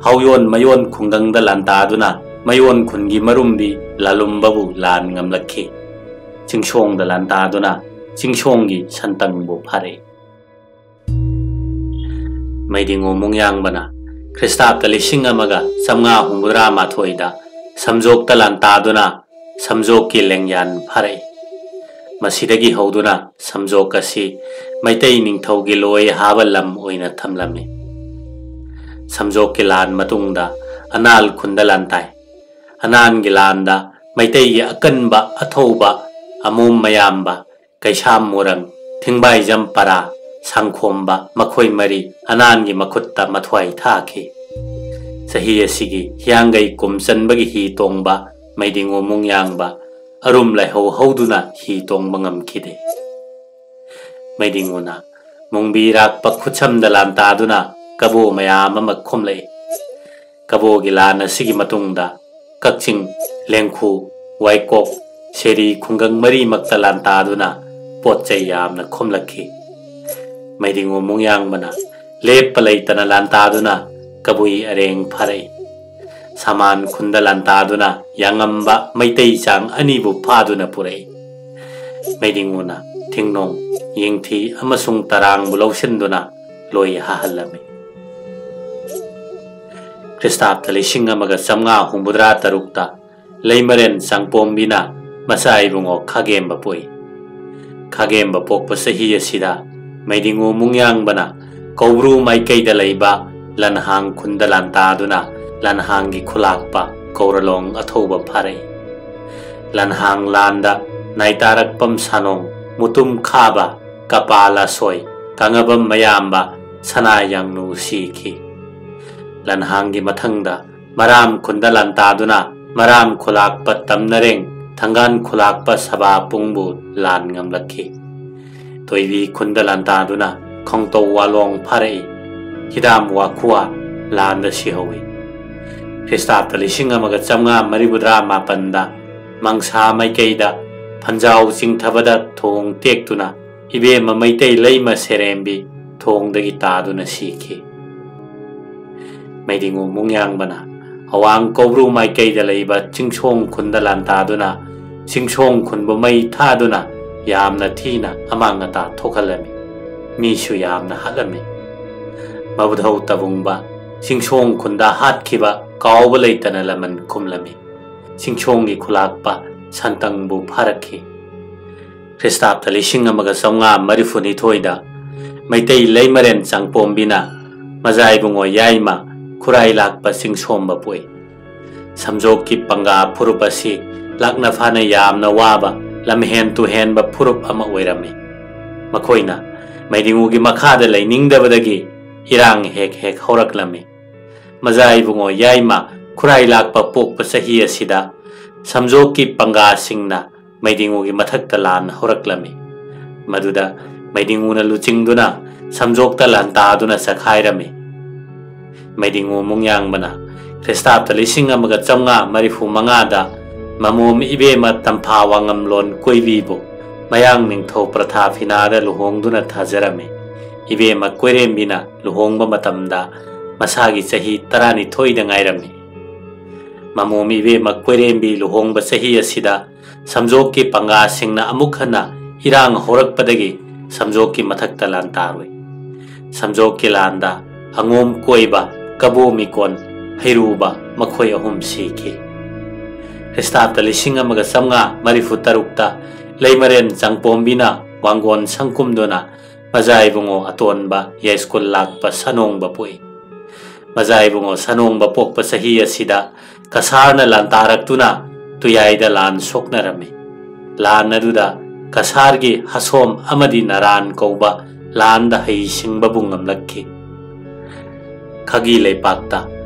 ꯍꯥꯎꯌꯣꯟ ꯃꯌꯣꯟ ꯈꯨꯡꯒꯪꯗ ꯂꯥꯟꯇꯥꯗꯨꯅ ꯃꯌꯣꯟ ꯈꯨꯟꯒꯤ ꯃꯔꯨꯝꯕꯤ ꯂꯥꯂꯨꯝꯕꯕꯨ ꯂꯥꯟ ꯉꯝꯂꯛꯈꯤ꯫ ꯆꯤꯡꯁꯣꯡꯗ ꯂꯥꯟꯇꯥꯗꯨꯅ ꯆꯤꯡꯁꯣꯡꯒꯤ ꯁꯟꯇꯪꯕꯨ ꯐꯥꯔꯛꯏ꯫ ꯃꯩꯗꯤꯉꯨ ꯃꯨꯡꯌꯥꯡꯕꯅ ꯈ꯭ꯔꯤꯁꯇꯥꯕꯇ ꯂꯤꯁꯤꯡ ꯑꯃꯒ ꯆꯥꯝꯃꯉꯥ ꯍꯨꯝꯐꯨꯇꯔꯥ ꯃꯥꯊꯣꯏꯗ ꯁꯝꯖꯣꯛꯇ ꯂꯥꯟꯇꯥꯗꯨꯅ ꯁꯝꯖꯣꯛꯀꯤ ꯂꯦꯡꯌꯥꯟ ꯐꯥꯔꯛꯏ꯫ ꯃꯁꯤꯗꯒꯤ ꯍꯧꯗꯨꯅ ꯁꯝꯖꯣꯛ ꯑꯁꯤ ꯃꯩꯇꯩ ꯅꯤꯡꯊꯧꯒꯤ ꯂꯣꯏ ꯍꯥꯕ ꯂꯝ ꯑꯣꯏꯅ ꯊꯝꯂꯝꯃꯤ꯫ ꯁꯝꯖꯣꯛꯀꯤ ꯂꯥꯟ ꯃꯇꯨꯡꯗ ꯑꯅꯥꯜ ꯈꯨꯟꯗ ꯂꯥꯟ ꯇꯥꯏ꯫ ꯑꯅꯥꯟꯒꯤ ꯂꯥꯟꯗ ꯃꯩꯇꯩꯒꯤ ꯑꯀꯟꯕ ꯑꯊꯧꯕ ꯑꯃꯣꯝ ꯃꯌꯥꯝꯕ, ꯀꯩꯁꯥꯝ ꯃꯣꯔꯪ, ꯊꯤꯡꯕꯥꯏꯖꯝ ꯄꯔꯥ, ꯁꯪꯈꯣꯝꯕ, ꯃꯈꯣꯏ ꯃꯔꯤ ꯑꯅꯥꯟꯒꯤ ꯃꯈꯨꯠꯇ ꯃꯊ꯭ꯋꯥꯏ ꯊꯥꯈꯤ꯫ ꯆꯍꯤ ꯑꯁꯤꯒꯤ ꯍꯤꯌꯥꯡꯒꯩ ꯀꯨꯝ ꯆꯟꯕꯒꯤ ꯍꯤ ꯇꯣꯡꯕ ꯃꯩꯗꯤꯡꯉꯨ ꯃꯨꯡꯌꯥꯡꯕ ꯑꯔꯨꯝ ꯂꯥꯏꯍꯧ ꯍꯧꯗꯨꯅ ꯍꯤ ꯇꯣꯡꯕ ꯉꯝꯈꯤꯗꯦ꯫ ꯃꯩꯗꯤꯡꯉꯨꯅ ꯃꯨꯡꯕꯤ ꯔꯥꯛꯄ ꯈꯨꯠꯁꯝꯗ ꯂꯥꯟꯇꯥꯗꯨꯅ ꯀꯕꯣ ꯃꯌꯥꯝ ꯑꯃ ꯈꯣꯝꯂꯛꯏ꯫ ꯀꯕꯣꯒꯤ ꯂꯥꯟ ꯑꯁꯤꯒꯤ ꯃꯇꯨꯡꯗ ꯀꯛꯆꯤꯡ, ꯂꯦꯡꯈꯨ, ꯋꯥꯏꯀꯣꯛ, ꯁꯦꯔꯤ ꯈꯨꯡꯒꯪ ꯃꯔꯤꯃꯛꯇ ꯂꯥꯟꯇꯥꯗꯨꯅ ꯄꯣꯠ ꯆꯩ ꯌꯥꯝꯅ ꯈꯣꯝꯂꯛꯈꯤ꯫ ꯃꯩꯗꯤꯡꯉꯨ ꯃꯨꯡꯌꯥꯡꯕꯅ ꯂꯦꯞꯄ ꯂꯩꯇꯅ ꯂꯥꯟꯇꯥꯗꯨꯅ ꯀꯕꯨꯏ ꯑꯔꯦꯡ ꯐꯥꯔꯛꯏ꯫ ꯁꯃꯥꯟ ꯈꯨꯟꯗ ꯂꯥꯟꯇꯥꯗꯨꯅ ꯌꯥꯉꯝꯕ ꯃꯩꯇꯩ ꯆꯥꯡ ꯑꯅꯤꯕꯨ ꯐꯥꯗꯨꯅ ꯄꯨꯔꯛꯏ꯫ ꯃꯩꯗꯤꯡꯉꯨꯅ ꯊꯤꯡꯅꯣꯡ, ꯌꯦꯡꯊꯤ ꯑꯃꯁꯨꯡ ꯇꯔꯥꯡꯕꯨ ꯂꯧꯁꯤꯟꯗꯨꯅ ꯂꯣꯏ ꯍꯥꯍꯜꯂꯝꯃꯤ꯫ ꯈ꯭ꯔꯤꯁꯇꯥꯕꯗ ꯂꯤꯁꯤꯡ ꯑꯃꯒ ꯆꯥꯝꯃꯉꯥ ꯍꯨꯝꯐꯨꯇꯔꯥ ꯇꯔꯨꯛꯇ ꯂꯩꯃꯔꯦꯟ ꯆꯥꯡꯄꯣꯝꯕꯤꯅ ꯃꯆꯥ ꯏꯕꯨꯡꯉꯣ ꯈꯥꯒꯦꯝꯕ ꯄꯣꯛꯏ꯫ ꯈꯥꯒꯦꯝꯕ ꯄꯣꯛꯄ ꯆꯍꯤ ꯑꯁꯤꯗ ꯃꯩꯗꯤꯡꯉꯨ ꯃꯨꯡꯌꯥꯡꯕꯅ ꯀꯧꯕ꯭ꯔꯨ ꯃꯥꯏꯀꯩꯗ ꯂꯩꯕ ꯂꯟꯍꯥꯡ ꯈꯨꯟꯗ ꯂꯥꯟꯇꯥꯗꯨꯅ ꯂꯟꯍꯥꯡꯒꯤ ꯈꯨꯂꯥꯛꯄ ꯀꯧꯔꯂꯣꯡ ꯑꯊꯧꯕ ꯐꯥꯔꯛꯏ꯫ ꯂꯟꯍꯥꯡ ꯂꯥꯟꯗ ꯅꯥꯏꯇꯥꯔꯛꯄꯝ ꯁꯥꯅꯣꯡ, ꯃꯨꯇꯨꯝ ꯈꯥꯕ, ꯀꯄꯥ ꯂꯥꯁꯣꯏ, ꯀꯥꯡꯉꯕꯝ ꯃꯌꯥꯝꯕ, ꯁꯅꯥ ꯌꯥꯡꯅꯨ ꯁꯤꯈꯤ꯫ ꯂꯟꯍꯥꯡꯒꯤ ꯃꯊꯪꯗ ꯃꯔꯥꯝ ꯈꯨꯟꯗ ꯂꯥꯟꯇꯥꯗꯨꯅ ꯃꯔꯥꯝ ꯈꯨꯂꯥꯛꯄ ꯇꯝꯅꯔꯦꯡ, ꯊꯪꯒꯥꯟ ꯈꯨꯂꯥꯛꯄ ꯁꯕꯥ ꯄꯨꯡꯕꯨ ꯂꯥꯟ ꯉꯝꯂꯛꯈꯤ꯫ ꯇꯣꯏꯕꯤ ꯈꯨꯟꯗ ꯂꯥꯟꯇꯥꯗꯨꯅ ꯈꯣꯡꯇꯧ ꯋꯥꯂꯣꯡ ꯐꯥꯔꯛꯏ꯫ ꯍꯤꯗꯥꯝ ꯋꯥꯈꯨꯋꯥ ꯂꯥꯟꯗ ꯁꯤꯍꯧꯏ꯫ ꯈ꯭ꯔꯤꯁꯇꯥꯕꯗ ꯂꯤꯁꯤꯡ ꯑꯃꯒ ꯆꯥꯝꯃꯉꯥ ꯃꯔꯤꯐꯨꯇꯔꯥ ꯃꯥꯄꯟꯗ ꯃꯪꯁꯥ ꯃꯥꯏꯀꯩꯗ ꯐꯟꯖꯥꯎ ꯆꯤꯡꯊꯕꯗ ꯊꯣꯡ ꯇꯦꯛꯇꯨꯅ ꯏꯕꯦꯝꯃ ꯃꯩꯇꯩ ꯂꯩꯃ ꯁꯦꯔꯦꯝꯕꯤ ꯊꯣꯡꯗꯒꯤ ꯇꯥꯗꯨꯅ ꯁꯤꯈꯤ꯫ ꯃꯩꯗꯤꯡꯉꯨ ꯃꯨꯡꯌꯥꯡꯕꯅ ꯑꯋꯥꯡ ꯀꯧꯕ꯭ꯔꯨ ꯃꯥꯏꯀꯩꯗ ꯂꯩꯕ ꯆꯤꯡꯁꯣꯡ ꯈꯨꯟꯗ ꯂꯥꯟꯇꯥꯗꯨꯅ ꯆꯤꯡꯁꯣꯡ ꯈꯨꯟꯕꯨ ꯃꯩ ꯊꯥꯗꯨꯅ ꯌꯥꯝꯅ ꯊꯤꯅ ꯑꯃꯥꯡ ꯑꯇꯥ ꯊꯣꯛꯍꯜꯂꯝꯃꯤ꯫ ꯃꯤꯁꯨ ꯌꯥꯝꯅ ꯍꯥꯠꯂꯝꯃꯤ꯫ ꯃꯕꯨꯙꯧ ꯇꯕꯨꯡꯕ ꯆꯤꯡꯁꯣꯡ ꯈꯨꯟꯗ ꯍꯥꯠꯈꯤꯕ ꯀꯥꯎꯕ ꯂꯩꯇꯅ ꯂꯃꯟ ꯈꯨꯝꯂꯝꯃꯤ꯫ ꯆꯤꯡꯁꯣꯡꯒꯤ ꯈꯨꯂꯥꯛꯄ ꯁꯟꯇꯪꯕꯨ ꯐꯥꯔꯛꯈꯤ꯫ ꯈ꯭ꯔꯤꯁꯇꯥꯕꯇ ꯂꯤꯁꯤꯡ ꯑꯃꯒ ꯆꯥꯝꯃꯉꯥ ꯃꯔꯤꯐꯨꯅꯤꯊꯣꯏꯗ ꯃꯩꯇꯩ ꯂꯩꯃꯔꯦꯟ ꯆꯥꯡꯄꯣꯝꯕꯤꯅ ꯃꯖꯥ ꯏꯕꯨꯡꯉꯣ ꯌꯥꯏꯃ ꯈꯨꯔꯥꯏ ꯂꯥꯛꯄ ꯆꯤꯡꯁꯣꯝꯕ ꯄꯣꯛꯏ꯫ ꯁꯝꯖꯣꯛꯀꯤ ꯄꯪꯒꯥ ꯐꯨꯔꯨꯞ ꯑꯁꯤ ꯂꯥꯛꯅ ꯐꯥꯅ ꯌꯥꯝꯅ ꯋꯥꯕ ꯂꯝꯍꯦꯟ ꯇꯨꯍꯦꯟꯕ ꯐꯨꯔꯨꯞ ꯑꯃ ꯑꯣꯏꯔꯝꯃꯤ꯫ ꯃꯈꯣꯏꯅ ꯃꯩꯗꯤꯡꯉꯨꯒꯤ ꯃꯈꯥꯗ ꯂꯩꯅꯤꯡꯗꯕꯗꯒꯤ ꯏꯔꯥꯡ ꯍꯦꯛ ꯍꯦꯛ ꯍꯧꯔꯛꯂꯝꯃꯤ꯫ ꯃꯖꯥ ꯏꯕꯨꯡꯉꯣ ꯌꯥꯏꯃ ꯈꯨꯔꯥꯏ ꯂꯥꯛꯄ ꯄꯣꯛꯄ ꯆꯍꯤ ꯑꯁꯤꯗ ꯁꯝꯖꯣꯛꯀꯤ ꯄꯪꯒꯥꯁꯤꯡꯅ ꯃꯩꯗꯤꯡꯉꯨꯒꯤ ꯃꯊꯛꯇ ꯂꯥꯟ ꯍꯧꯔꯛꯂꯝꯃꯤ꯫ ꯃꯗꯨꯗ ꯃꯩꯗꯤꯡꯉꯨꯅ ꯂꯨꯆꯤꯡꯗꯨꯅ ꯁꯝꯖꯣꯛꯇ ꯂꯥꯟꯇꯥꯗꯨꯅ ꯆꯈꯥꯏꯔꯝꯃꯤ꯫ ꯃꯩꯗꯤꯡꯉꯨ ꯃꯨꯡꯌꯥꯡꯕꯅ ꯈ꯭ꯔꯤꯁꯇꯥꯕꯇ ꯂꯤꯁꯤꯡ ꯑꯃꯒ ꯆꯥꯝꯃꯉꯥ ꯃꯔꯤꯐꯨ ꯃꯉꯥꯗ ꯃꯃꯣꯝ ꯏꯕꯦꯝꯃ ꯇꯝꯐꯥ ꯋꯥꯉꯝꯂꯣꯟ ꯀꯣꯏꯕꯤꯕꯨ ꯃꯌꯥꯡ ꯅꯤꯡꯊꯧ ꯄ꯭ꯔꯊꯥꯐꯤꯅꯥꯗ ꯂꯨꯍꯣꯡꯗꯨꯅ ꯊꯥꯖꯔꯝꯃꯤ꯫ ꯏꯕꯦꯝꯃ ꯀꯣꯏꯔꯦꯝꯕꯤꯅ ꯂꯨꯍꯣꯡꯕ ꯃꯇꯝꯗ ꯃꯁꯥꯒꯤ ꯆꯍꯤ ꯇꯔꯥꯅꯤꯊꯣꯏꯗ ꯉꯥꯏꯔꯝꯃꯤ꯫ ꯃꯃꯣꯝ ꯏꯕꯦꯝꯃ ꯀꯣꯏꯔꯦꯝꯕꯤ ꯂꯨꯍꯣꯡꯕ ꯆꯍꯤ ꯑꯁꯤꯗ ꯁꯝꯖꯣꯛꯀꯤ ꯄꯪꯒꯥꯁꯤꯡꯅ ꯑꯃꯨꯛ ꯍꯟꯅ ꯏꯔꯥꯡ ꯍꯧꯔꯛꯄꯗꯒꯤ ꯁꯝꯖꯣꯛꯀꯤ ꯃꯊꯛꯇ ꯂꯥꯟ ꯇꯥꯔꯨꯏ꯫ ꯁꯝꯖꯣꯛꯀꯤ ꯂꯥꯟꯗ ꯑꯉꯣꯝ ꯀꯣꯏꯕ, ꯀꯕꯣ ꯃꯤꯀꯣꯟ, ꯍꯩꯔꯨꯕ ꯃꯈꯣꯏ ꯑꯍꯨꯝ ꯁꯤꯈꯤ꯫ ꯈ꯭ꯔꯤꯁꯇꯥꯕꯇ ꯂꯤꯁꯤꯡ ꯑꯃꯒ ꯆꯥꯝꯃꯉꯥ ꯃꯔꯤꯐꯨ ꯇꯔꯨꯛꯇ ꯂꯩꯃꯔꯦꯟ ꯆꯥꯡꯄꯣꯝꯕꯤꯅ ꯋꯥꯡꯒꯣꯟ ꯁꯪꯀꯨꯝꯗꯨꯅ ꯃꯖꯥ ꯏꯕꯨꯡꯉꯣ ꯑꯇꯣꯟꯕ ꯌꯥꯏꯁ꯭ꯀꯨꯜ ꯂꯥꯛꯄ ꯁꯅꯣꯡꯕ ꯄꯣꯛꯏ꯫ ꯃꯖꯥ ꯏꯕꯨꯡꯉꯣ ꯁꯅꯣꯡꯕ ꯄꯣꯛꯄ ꯆꯍꯤ ꯑꯁꯤꯗ ꯀꯁꯥꯔꯅ ꯂꯥꯟꯗꯥꯔꯛꯇꯨꯅ ꯇꯨꯌꯥꯏꯗ ꯂꯥꯟ ꯁꯣꯛꯅꯔꯝꯃꯤ꯫ ꯂꯥꯟ ꯑꯗꯨꯗ ꯀꯁꯥꯔꯒꯤ ꯍꯁꯣꯝ ꯑꯃꯗꯤ ꯅꯔꯥꯟ ꯀꯧꯕ ꯂꯥꯟꯗ ꯍꯩꯁꯤꯡꯕꯕꯨ ꯉꯝꯂꯛꯈꯤ꯫ ꯈꯥꯒꯤ ꯂꯩꯄꯥꯛꯇ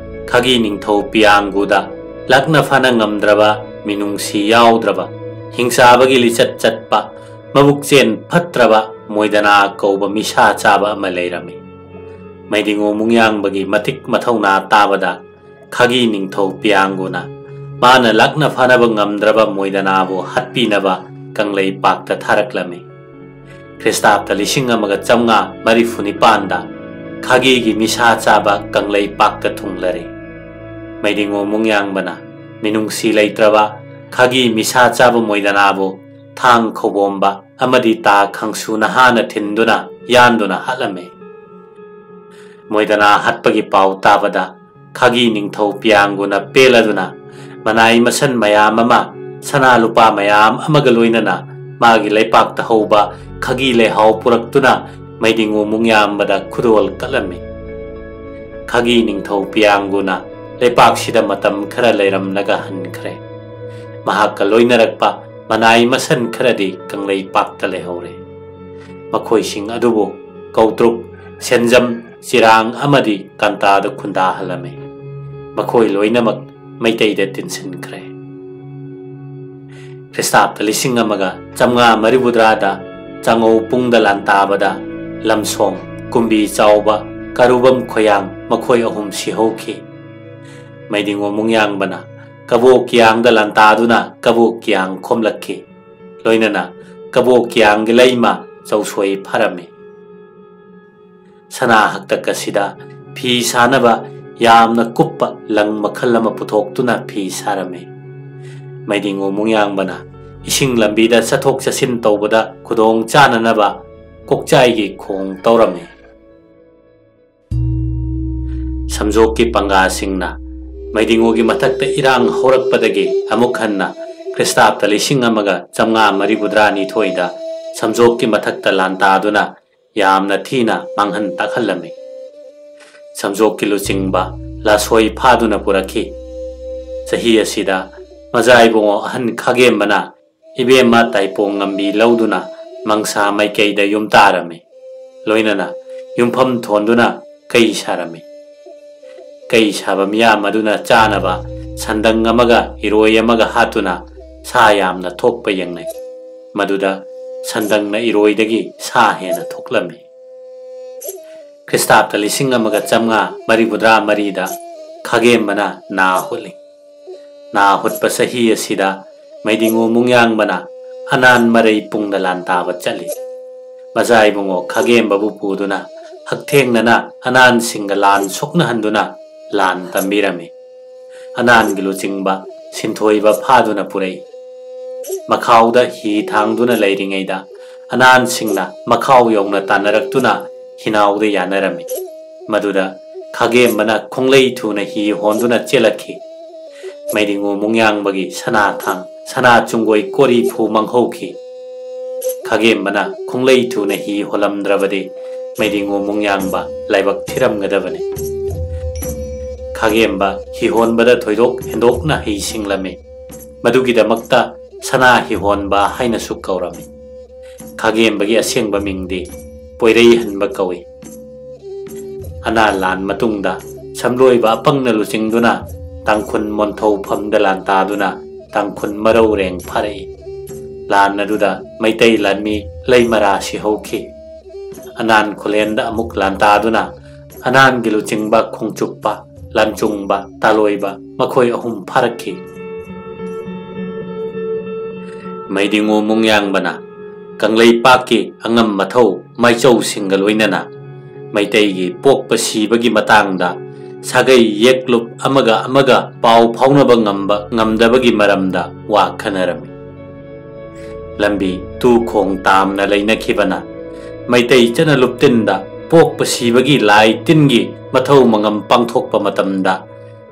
ꯈꯥꯒꯤ ꯅꯤꯡꯊꯧ ꯄꯤꯌꯥꯡꯒꯨꯗ ꯂꯥꯛꯅ ꯐꯥꯅ ꯉꯝꯗ꯭ꯔꯕ, ꯃꯤꯅꯨꯡꯁꯤ ꯌꯥꯎꯗ꯭ꯔꯕ, ꯍꯤꯡꯆꯥꯕꯒꯤ ꯂꯤꯆꯠ ꯆꯠꯄ, ꯃꯕꯨꯛꯆꯦꯟ ꯐꯠꯇ꯭ꯔꯕ ꯃꯣꯏꯗꯅꯥ ꯀꯧꯕ ꯃꯤꯁꯥ ꯆꯥꯕ ꯑꯃ ꯂꯩꯔꯝꯃꯤ꯫ ꯃꯩꯗꯤꯡꯉꯨ ꯃꯨꯡꯌꯥꯡꯕꯒꯤ ꯃꯇꯤꯛ ꯃꯊꯧꯅꯥ ꯇꯥꯕꯗ ꯈꯥꯒꯤ ꯅꯤꯡꯊꯧ ꯄꯤꯌꯥꯡꯒꯨꯅ ꯃꯥꯅ ꯂꯥꯛꯅ ꯐꯥꯅꯕ ꯉꯝꯗ꯭ꯔꯕ ꯃꯣꯏꯗꯅꯥꯕꯨ ꯍꯥꯠꯄꯤꯅꯕ ꯀꯪꯂꯩꯄꯥꯛꯇ ꯊꯥꯔꯛꯂꯝꯃꯤ꯫ ꯈ꯭ꯔꯤꯁꯇꯥꯕꯇ ꯂꯤꯁꯤꯡ ꯑꯃꯒ ꯆꯥꯝꯃꯉꯥ ꯃꯔꯤꯐꯨ ꯅꯤꯄꯥꯟꯗ ꯈꯥꯒꯤꯒꯤ ꯃꯤꯁꯥ ꯆꯥꯕ ꯀꯪꯂꯩꯄꯥꯛꯇ ꯊꯨꯡꯂꯔꯦ꯫ ꯃꯩꯗꯤꯡꯉꯨ ꯃꯨꯡꯌꯥꯡꯕꯅ ꯃꯤꯅꯨꯡꯁꯤ ꯂꯩꯇ꯭ꯔꯕ ꯈꯥꯒꯤ ꯃꯤꯁꯥ ꯆꯥꯕ ꯃꯣꯏꯗꯅꯥꯕꯨ ꯊꯥꯡ ꯈꯧꯕꯣꯝꯕ ꯑꯃꯗꯤ ꯇꯥ ꯈꯪꯁꯨ ꯅꯍꯥꯅ ꯊꯤꯟꯗꯨꯅ ꯌꯥꯟꯗꯨꯅ ꯍꯥꯠꯂꯝꯃꯤ꯫ ꯃꯣꯏꯗꯅꯥ ꯍꯥꯠꯄꯒꯤ ꯄꯥꯎ ꯇꯥꯕꯗ ꯈꯥꯒꯤ ꯅꯤꯡꯊꯧ ꯄꯤꯌꯥꯡꯒꯨꯅ ꯄꯦꯜꯂꯗꯨꯅ ꯃꯅꯥꯏ ꯃꯁꯟ ꯃꯌꯥꯝ ꯑꯃ, ꯁꯅꯥ ꯂꯨꯄꯥ ꯃꯌꯥꯝ ꯑꯃꯒ ꯂꯣꯏꯅꯅ ꯃꯥꯒꯤ ꯂꯩꯄꯥꯛꯇ ꯍꯧꯕ ꯈꯥꯒꯤ ꯂꯩꯍꯥꯎ ꯄꯨꯔꯛꯇꯨꯅ ꯃꯩꯗꯤꯡꯉꯨ ꯃꯨꯡꯌꯥꯝꯕꯗ ꯈꯨꯗꯣꯜ ꯀꯠꯂꯝꯃꯤ꯫ ꯈꯥꯒꯤ ꯅꯤꯡꯊꯧ ꯄꯤꯌꯥꯡꯒꯨꯅ ꯂꯩꯄꯥꯛꯁꯤꯗ ꯃꯇꯝ ꯈꯔ ꯂꯩꯔꯝꯂꯒ ꯍꯟꯈ꯭ꯔꯦ꯫ ꯃꯍꯥꯛꯀ ꯂꯣꯏꯅꯔꯛꯄ ꯃꯅꯥꯏ ꯃꯁꯟ ꯈꯔꯗꯤ ꯀꯪꯂꯩꯄꯥꯛꯇ ꯂꯩꯍꯧꯔꯦ꯫ ꯃꯈꯣꯏꯁꯤꯡ ꯑꯗꯨꯕꯨ ꯀꯧꯇ꯭ꯔꯨꯛ, ꯁꯦꯟꯖꯝ, ꯆꯤꯔꯥꯡ ꯑꯃꯗꯤ ꯀꯥꯟꯇꯥꯗ ꯈꯨꯟꯗꯥꯍꯜꯂꯝꯃꯤ꯫ ꯃꯈꯣꯏ ꯂꯣꯏꯅꯃꯛ ꯃꯩꯇꯩꯗ ꯇꯤꯟꯁꯤꯟꯈ꯭ꯔꯦ꯫ ꯈ꯭ꯔꯤꯁꯇꯥꯕꯇ ꯂꯤꯁꯤꯡ ꯑꯃꯒ ꯆꯥꯝꯃꯉꯥ ꯃꯔꯤꯐꯨꯇꯔꯥꯗ ꯆꯥꯉꯧ ꯄꯨꯡꯗ ꯂꯥꯟꯇꯥꯕꯗ ꯂꯝꯁꯣꯡ, ꯀꯨꯝꯕꯤ ꯆꯥꯎꯕ, ꯀꯥꯔꯨꯕꯝ ꯈꯣꯌꯥꯡ ꯃꯈꯣꯏ ꯑꯍꯨꯝ ꯁꯤꯍꯧꯈꯤ꯫ ꯃꯩꯗꯤꯡꯉꯨ ꯃꯨꯡꯌꯥꯡꯕꯅ ꯀꯕꯣꯛ ꯀꯤꯌꯥꯡꯗ ꯂꯥꯟꯇꯥꯗꯨꯅ ꯀꯕꯣꯛ ꯀꯤꯌꯥꯡ ꯈꯣꯝꯂꯛꯈꯤ꯫ ꯂꯣꯏꯅꯅ ꯀꯕꯣꯛ ꯀꯤꯌꯥꯡꯒꯤ ꯂꯩꯃ ꯆꯧꯁꯣꯏ ꯐꯥꯔꯝꯃꯤ꯫ ꯁꯅꯥ ꯍꯛꯇꯛ ꯑꯁꯤꯗ ꯐꯤ ꯁꯥꯅꯕ ꯌꯥꯝꯅ ꯀꯨꯞꯄ ꯂꯪ ꯃꯈꯜ ꯑꯃ ꯄꯨꯊꯣꯛꯇꯨꯅ ꯐꯤ ꯁꯥꯔꯝꯃꯤ꯫ ꯃꯩꯗꯤꯡꯉꯨ ꯃꯨꯡꯌꯥꯡꯕꯅ ꯏꯁꯤꯡ ꯂꯝꯕꯤꯗ ꯆꯠꯊꯣꯛ ꯆꯠꯁꯤꯟ ꯇꯧꯕꯗ ꯈꯨꯗꯣꯡ ꯆꯥꯅꯅꯕ ꯀꯣꯛꯆꯥꯏꯒꯤ ꯈꯣꯡ ꯇꯧꯔꯝꯃꯤ꯫ ꯁꯝꯖꯣꯛꯀꯤ ꯄꯪꯒꯥꯁꯤꯡꯅ ꯃꯩꯗꯤꯡꯉꯨꯒꯤ ꯃꯊꯛꯇ ꯏꯔꯥꯡ ꯍꯧꯔꯛꯄꯗꯒꯤ ꯑꯃꯨꯛ ꯍꯟꯅ ꯈ꯭ꯔꯤꯁꯇꯥꯕꯇ ꯂꯤꯁꯤꯡ ꯑꯃꯒ ꯆꯥꯝꯃꯉꯥ ꯃꯔꯤꯐꯨꯇꯔꯥꯅꯤꯊꯣꯏꯗ ꯁꯝꯖꯣꯛꯀꯤ ꯃꯊꯛꯇ ꯂꯥꯟꯇꯥꯗꯨꯅ ꯌꯥꯝꯅ ꯊꯤꯅ ꯃꯥꯡꯍꯟ ꯇꯥꯛꯍꯜꯂꯝꯃꯤ꯫ ꯁꯝꯖꯣꯛꯀꯤ ꯂꯨꯆꯤꯡꯕ ꯂꯥꯁꯣꯏ ꯐꯥꯗꯨꯅ ꯄꯨꯔꯛꯈꯤ꯫ ꯆꯍꯤ ꯑꯁꯤꯗ ꯃꯖꯥ ꯏꯕꯨꯡꯉꯣ ꯑꯍꯟ ꯈꯥꯒꯦꯝꯕꯅ ꯏꯕꯦꯝꯃ ꯇꯥꯏꯄꯣꯡ ꯉꯝꯕꯤ ꯂꯧꯗꯨꯅ ꯃꯪꯁꯥ ꯃꯥꯏꯀꯩꯗ ꯌꯨꯝ ꯇꯥꯔꯝꯃꯤ꯫ ꯂꯣꯏꯅꯅ ꯌꯨꯝꯐꯝ ꯊꯣꯟꯗꯨꯅ ꯀꯩ ꯁꯥꯔꯝꯃꯤ꯫ ꯀꯩ ꯁꯥꯕ ꯃꯤꯌꯥꯝ ꯑꯗꯨꯅ ꯆꯥꯅꯕ ꯁꯟꯗꯪ ꯑꯃꯒ ꯏꯔꯣꯏ ꯑꯃꯒ ꯍꯥꯠꯇꯨꯅ ꯁꯥ ꯌꯥꯝꯅ ꯊꯣꯛꯄ ꯌꯦꯡꯅꯩ꯫ ꯃꯗꯨꯗ ꯁꯟꯗꯪꯅ ꯏꯔꯣꯏꯗꯒꯤ ꯁꯥ ꯍꯦꯟꯅ ꯊꯣꯛꯂꯝꯃꯤ꯫ ꯈ꯭ꯔꯤꯁꯇꯥꯕꯇ ꯂꯤꯁꯤꯡ ꯑꯃꯒ ꯆꯥꯝꯃꯉꯥ ꯃꯔꯤꯐꯨꯇꯔꯥ ꯃꯔꯤꯗ ꯈꯥꯒꯦꯝꯕꯅ ꯅꯥ ꯍꯨꯠꯂꯤ꯫ ꯅꯥ ꯍꯨꯠꯄ ꯆꯍꯤ ꯑꯁꯤꯗ ꯃꯩꯗꯤꯡꯉꯨ ꯃꯨꯡꯌꯥꯡꯕꯅ ꯑꯅꯥꯟ ꯃꯔꯩ ꯄꯨꯡꯗ ꯂꯥꯟ ꯇꯥꯕ ꯆꯠꯂꯤ꯫ ꯃꯆꯥ ꯏꯕꯨꯡꯉꯣ ꯈꯥꯒꯦꯝꯕꯕꯨ ꯄꯨꯗꯨꯅ ꯍꯛꯊꯦꯡꯅꯅ ꯑꯅꯥꯟꯁꯤꯡꯒ ꯂꯥꯟ ꯁꯣꯛꯅꯍꯟꯗꯨꯅ ꯂꯥꯟ ꯇꯝꯕꯤꯔꯝꯃꯤ꯫ ꯑꯅꯥꯟꯒꯤ ꯂꯨꯆꯤꯡꯕ ꯁꯤꯟꯊꯣꯏꯕ ꯐꯥꯗꯨꯅ ꯄꯨꯔꯛꯏ꯫ ꯃꯈꯥꯎꯗ ꯍꯤ ꯊꯥꯡꯗꯨꯅ ꯂꯩꯔꯤꯉꯩꯗ ꯑꯅꯥꯟꯁꯤꯡꯅ ꯃꯈꯥꯎ ꯌꯧꯅ ꯇꯥꯟꯅꯔꯛꯇꯨꯅ ꯍꯤꯅꯥꯎꯗ ꯌꯥꯅꯔꯝꯃꯤ꯫ ꯃꯗꯨꯗ ꯈꯥꯒꯦꯝꯕꯅ ꯈꯣꯡꯂꯩ ꯊꯨꯅ ꯍꯤ ꯍꯣꯟꯗꯨꯅ ꯆꯦꯜꯂꯛꯈꯤ꯫ ꯃꯩꯗꯤꯡꯉꯨ ꯃꯨꯡꯌꯥꯡꯕꯒꯤ ꯁꯅꯥ ꯊꯥꯡ, ꯁꯅꯥ ꯆꯨꯡꯒꯣꯏ ꯀꯣꯔꯤ ꯐꯨ ꯃꯥꯡꯍꯧꯈꯤ꯫ ꯈꯥꯒꯦꯝꯕꯅ ꯈꯣꯡꯂꯩ ꯊꯨꯅ ꯍꯤ ꯍꯣꯜꯂꯝꯗ꯭ꯔꯕꯗꯤ ꯃꯩꯗꯤꯡꯉꯨ ꯃꯨꯡꯌꯥꯡꯕ ꯂꯥꯏꯕꯛ ꯊꯤꯔꯝꯒꯗꯕꯅꯤ꯫ ꯈꯥꯒꯦꯝꯕ ꯍꯤ ꯍꯣꯟꯕꯗ ꯊꯣꯏꯗꯣꯛ ꯍꯦꯟꯗꯣꯛꯅ ꯍꯩꯁꯤꯡꯂꯝꯃꯤ꯫ ꯃꯗꯨꯒꯤꯗꯃꯛꯇ ꯁꯅꯥ ꯍꯤ ꯍꯣꯟꯕ ꯍꯥꯏꯅꯁꯨ ꯀꯧꯔꯝꯃꯤ꯫ ꯈꯥꯒꯦꯝꯕꯒꯤ ꯑꯁꯦꯡꯕ ꯃꯤꯡꯗꯤ ꯄꯣꯏꯔꯩꯍꯟꯕ ꯀꯧꯏ꯫ ꯑꯅꯥ ꯂꯥꯟ ꯃꯇꯨꯡꯗ ꯁꯝꯂꯣꯏꯕ ꯑꯄꯪꯅ ꯂꯨꯆꯤꯡꯗꯨꯅ ꯇꯥꯡꯈꯨꯜ ꯃꯣꯟꯊꯧ ꯐꯝꯗ ꯂꯥꯟ ꯇꯥꯗꯨꯅ ꯇꯥꯡꯈꯨꯜ ꯃꯔꯧꯔꯦꯡ ꯐꯥꯔꯛꯏ꯫ ꯂꯥꯟ ꯑꯗꯨꯗ ꯃꯩꯇꯩ ꯂꯥꯟꯃꯤ ꯂꯩꯃꯔꯥ ꯁꯤꯍꯧꯈꯤ꯫ ꯑꯅꯥꯟ ꯈꯨꯂꯦꯟꯗ ꯑꯃꯨꯛ ꯂꯥꯟ ꯇꯥꯗꯨꯅ ꯑꯅꯥꯟꯒꯤ ꯂꯨꯆꯤꯡꯕ ꯈꯣꯡꯆꯨꯞꯄ, ꯂꯥꯟꯆꯨꯡꯕ, ꯇꯥꯂꯣꯏꯕ ꯃꯈꯣꯏ ꯑꯍꯨꯝ ꯐꯥꯔꯛꯈꯤ꯫ ꯃꯩꯗꯤꯡꯉꯨ ꯃꯨꯡꯌꯥꯡꯕꯅ ꯀꯪꯂꯩꯄꯥꯛꯀꯤ ꯑꯉꯝ ꯃꯊꯧ ꯃꯥꯏꯆꯧꯁꯤꯡꯒ ꯂꯣꯏꯅꯅ ꯃꯩꯇꯩꯒꯤ ꯄꯣꯛꯄ ꯁꯤꯕꯒꯤ ꯃꯇꯥꯡꯗ ꯁꯥꯒꯩ ꯌꯦꯛꯂꯨꯞ ꯑꯃꯒ ꯑꯃꯒ ꯄꯥꯎ ꯐꯥꯎꯅꯕ ꯉꯝꯕ ꯉꯝꯗꯕꯒꯤ ꯃꯔꯝꯗ ꯋꯥ ꯈꯟꯅꯔꯝꯃꯤ꯫ ꯂꯝꯕꯤ ꯇꯨ ꯈꯣꯡ ꯇꯥꯝꯅ ꯂꯩꯅꯈꯤꯕꯅ ꯃꯩꯇꯩ ꯆꯠꯅ ꯂꯨꯞꯇꯤꯟꯗ ꯄꯣꯛꯄ ꯁꯤꯕꯒꯤ ꯂꯥꯏ ꯇꯤꯟꯒꯤ ꯃꯊꯧ ꯃꯉꯝ ꯄꯥꯡꯊꯣꯛꯄ ꯃꯇꯝꯗ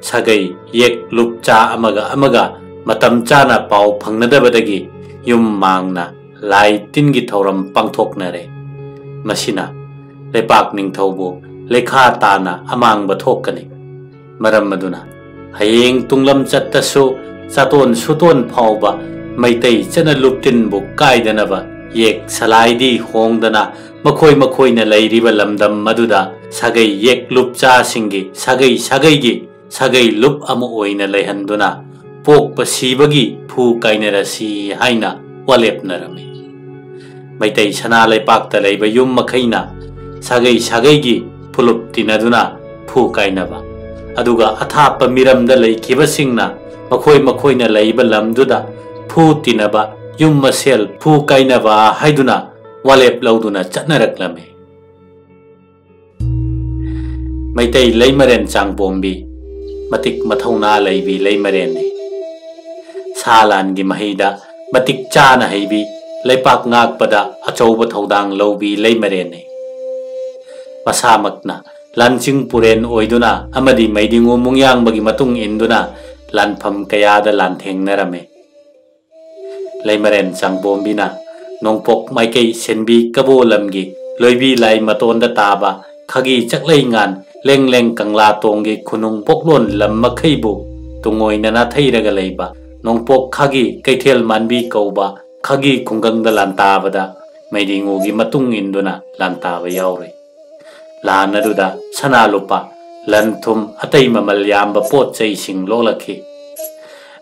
ꯁꯥꯒꯩ ꯌꯦꯛ ꯂꯨꯞꯆꯥ ꯑꯃꯒ ꯑꯃꯒ ꯃꯇꯝ ꯆꯥꯅ ꯄꯥꯎ ꯐꯪꯅꯗꯕꯗꯒꯤ ꯌꯨꯝ ꯃꯥꯡꯅ ꯂꯥꯏ ꯇꯤꯟꯒꯤ ꯊꯧꯔꯝ ꯄꯥꯡꯊꯣꯛꯅꯔꯦ꯫ ꯃꯁꯤꯅ ꯂꯩꯄꯥꯛ ꯅꯤꯡꯊꯧꯕꯨ ꯂꯩꯈꯥ ꯇꯥꯅ ꯑꯃꯥꯡꯕ ꯊꯣꯛꯀꯅꯤ꯫ ꯃꯔꯝ ꯑꯗꯨꯅ ꯍꯌꯦꯡ ꯇꯨꯡꯂꯝ ꯆꯠꯇꯁꯨ ꯆꯥꯇꯣꯟ ꯁꯨꯇꯣꯟ ꯐꯥꯎꯕ ꯃꯩꯇꯩ ꯆꯠꯅ ꯂꯨꯞꯇꯤꯟꯕꯨ ꯀꯥꯏꯗꯅꯕ ꯌꯦꯛ ꯁꯂꯥꯏꯗꯤ ꯍꯣꯡꯗꯅ ꯃꯈꯣꯏ ꯃꯈꯣꯏꯅ ꯂꯩꯔꯤꯕ ꯂꯝꯗꯝ ꯑꯗꯨꯗ ꯁꯥꯒꯩ ꯌꯦꯛ ꯂꯨꯞꯆꯥꯁꯤꯡꯒꯤ ꯁꯥꯒꯩ ꯁꯥꯒꯩꯒꯤ ꯁꯥꯒꯩ ꯂꯨꯞ ꯑꯃ ꯑꯣꯏꯅ ꯂꯩꯍꯟꯗꯨꯅ ꯄꯣꯛꯄ ꯁꯤꯕꯒꯤ ꯐꯨ ꯀꯥꯏꯅꯔꯁꯤ ꯍꯥꯏꯅ ꯋꯥꯂꯦꯞꯅꯔꯝꯃꯤ꯫ ꯃꯩꯇꯩ ꯁꯅꯥ ꯂꯩꯄꯥꯛꯇ ꯂꯩꯕ ꯌꯨꯝ ꯃꯈꯩꯅ ꯁꯥꯒꯩ ꯁꯥꯒꯩꯒꯤ ꯐꯨꯂꯨꯞ ꯇꯤꯟꯅꯗꯨꯅ ꯐꯨ ꯀꯥꯏꯅꯕ, ꯑꯗꯨꯒ ꯑꯊꯥꯞꯄ ꯃꯤꯔꯝꯗ ꯂꯩꯈꯤꯕꯁꯤꯡꯅ ꯃꯈꯣꯏ ꯃꯈꯣꯏꯅ ꯂꯩꯕ ꯂꯝꯗꯨꯗ ꯐꯨ ꯇꯤꯟꯅꯕ, ꯌꯨꯝ ꯃꯁꯦꯜ ꯐꯨ ꯀꯥꯏꯅꯕ ꯍꯥꯏꯗꯨꯅ ꯋꯥꯂꯦꯞ ꯂꯧꯗꯨꯅ ꯆꯠꯅꯔꯛꯂꯝꯃꯤ꯫ ꯃꯩꯇꯩ ꯂꯩꯃꯔꯦꯟ ꯆꯥꯡꯄꯣꯝꯕꯤ ꯃꯇꯤꯛ ꯃꯊꯧꯅꯥ ꯂꯩꯕꯤ ꯂꯩꯃꯔꯦꯟꯅꯤ꯫ ꯁꯥ ꯂꯥꯟꯒꯤ ꯃꯍꯩꯗ ꯃꯇꯤꯛ ꯆꯥꯅ ꯍꯩꯕꯤ, ꯂꯩꯄꯥꯛ ꯉꯥꯛꯄꯗ ꯑꯆꯧꯕ ꯊꯧꯗꯥꯡ ꯂꯧꯕꯤ ꯂꯩꯃꯔꯦꯟꯅꯤ꯫ ꯃꯁꯥꯃꯛꯅ ꯂꯥꯟꯆꯤꯡ ꯄꯨꯔꯦꯟ ꯑꯣꯏꯗꯨꯅ ꯑꯃꯗꯤ ꯃꯩꯗꯤꯡꯉꯨ ꯃꯨꯡꯌꯥꯡꯕꯒꯤ ꯃꯇꯨꯡ ꯏꯟꯗꯨꯅ ꯂꯥꯟꯐꯝ ꯀꯌꯥꯗ ꯂꯥꯟꯊꯦꯡꯅꯔꯝꯃꯤ꯫ ꯂꯩꯃꯔꯦꯟ ꯆꯥꯡꯕꯣꯝꯕꯤꯅ ꯅꯣꯡꯄꯣꯛ ꯃꯥꯏꯀꯩ ꯁꯦꯟꯕꯤ ꯀꯕꯣ ꯂꯝꯒꯤ ꯂꯣꯏꯕꯤ ꯂꯥꯏ ꯃꯇꯣꯟꯗ ꯇꯥꯕ ꯈꯥꯒꯤ ꯆꯥꯛꯂꯩꯉꯥꯟ ꯂꯦꯡ ꯂꯦꯡ ꯀꯪꯂꯥ ꯇꯣꯡꯒꯤ ꯈꯨꯅꯨꯡ ꯄꯣꯛꯂꯣꯟ ꯂꯝ ꯃꯈꯩꯕꯨ ꯇꯨꯡꯑꯣꯏꯅ ꯅꯥꯊꯩꯔꯒ ꯂꯩꯕ ꯅꯣꯡꯄꯣꯛ ꯈꯥꯒꯤ ꯀꯩꯊꯦꯜ ꯃꯥꯟꯕꯤ ꯀꯧꯕ ꯈꯥꯒꯤ ꯈꯨꯡꯒꯪꯗ ꯂꯥꯟꯇꯥꯕꯗ ꯃꯩꯗꯤꯉꯨꯒꯤ ꯃꯇꯨꯡ ꯏꯟꯗꯨꯅ ꯂꯥꯟꯇꯥꯕ ꯌꯥꯎꯔꯤ꯫ ꯂꯥꯟ ꯑꯗꯨꯗ ꯁꯅꯥ ꯂꯨꯄꯥ, ꯂꯟ ꯊꯨꯝ, ꯑꯇꯩ ꯃꯃꯜ ꯌꯥꯝꯕ ꯄꯣꯠ ꯆꯩꯁꯤꯡ ꯂꯣꯛꯂꯛꯈꯤ꯫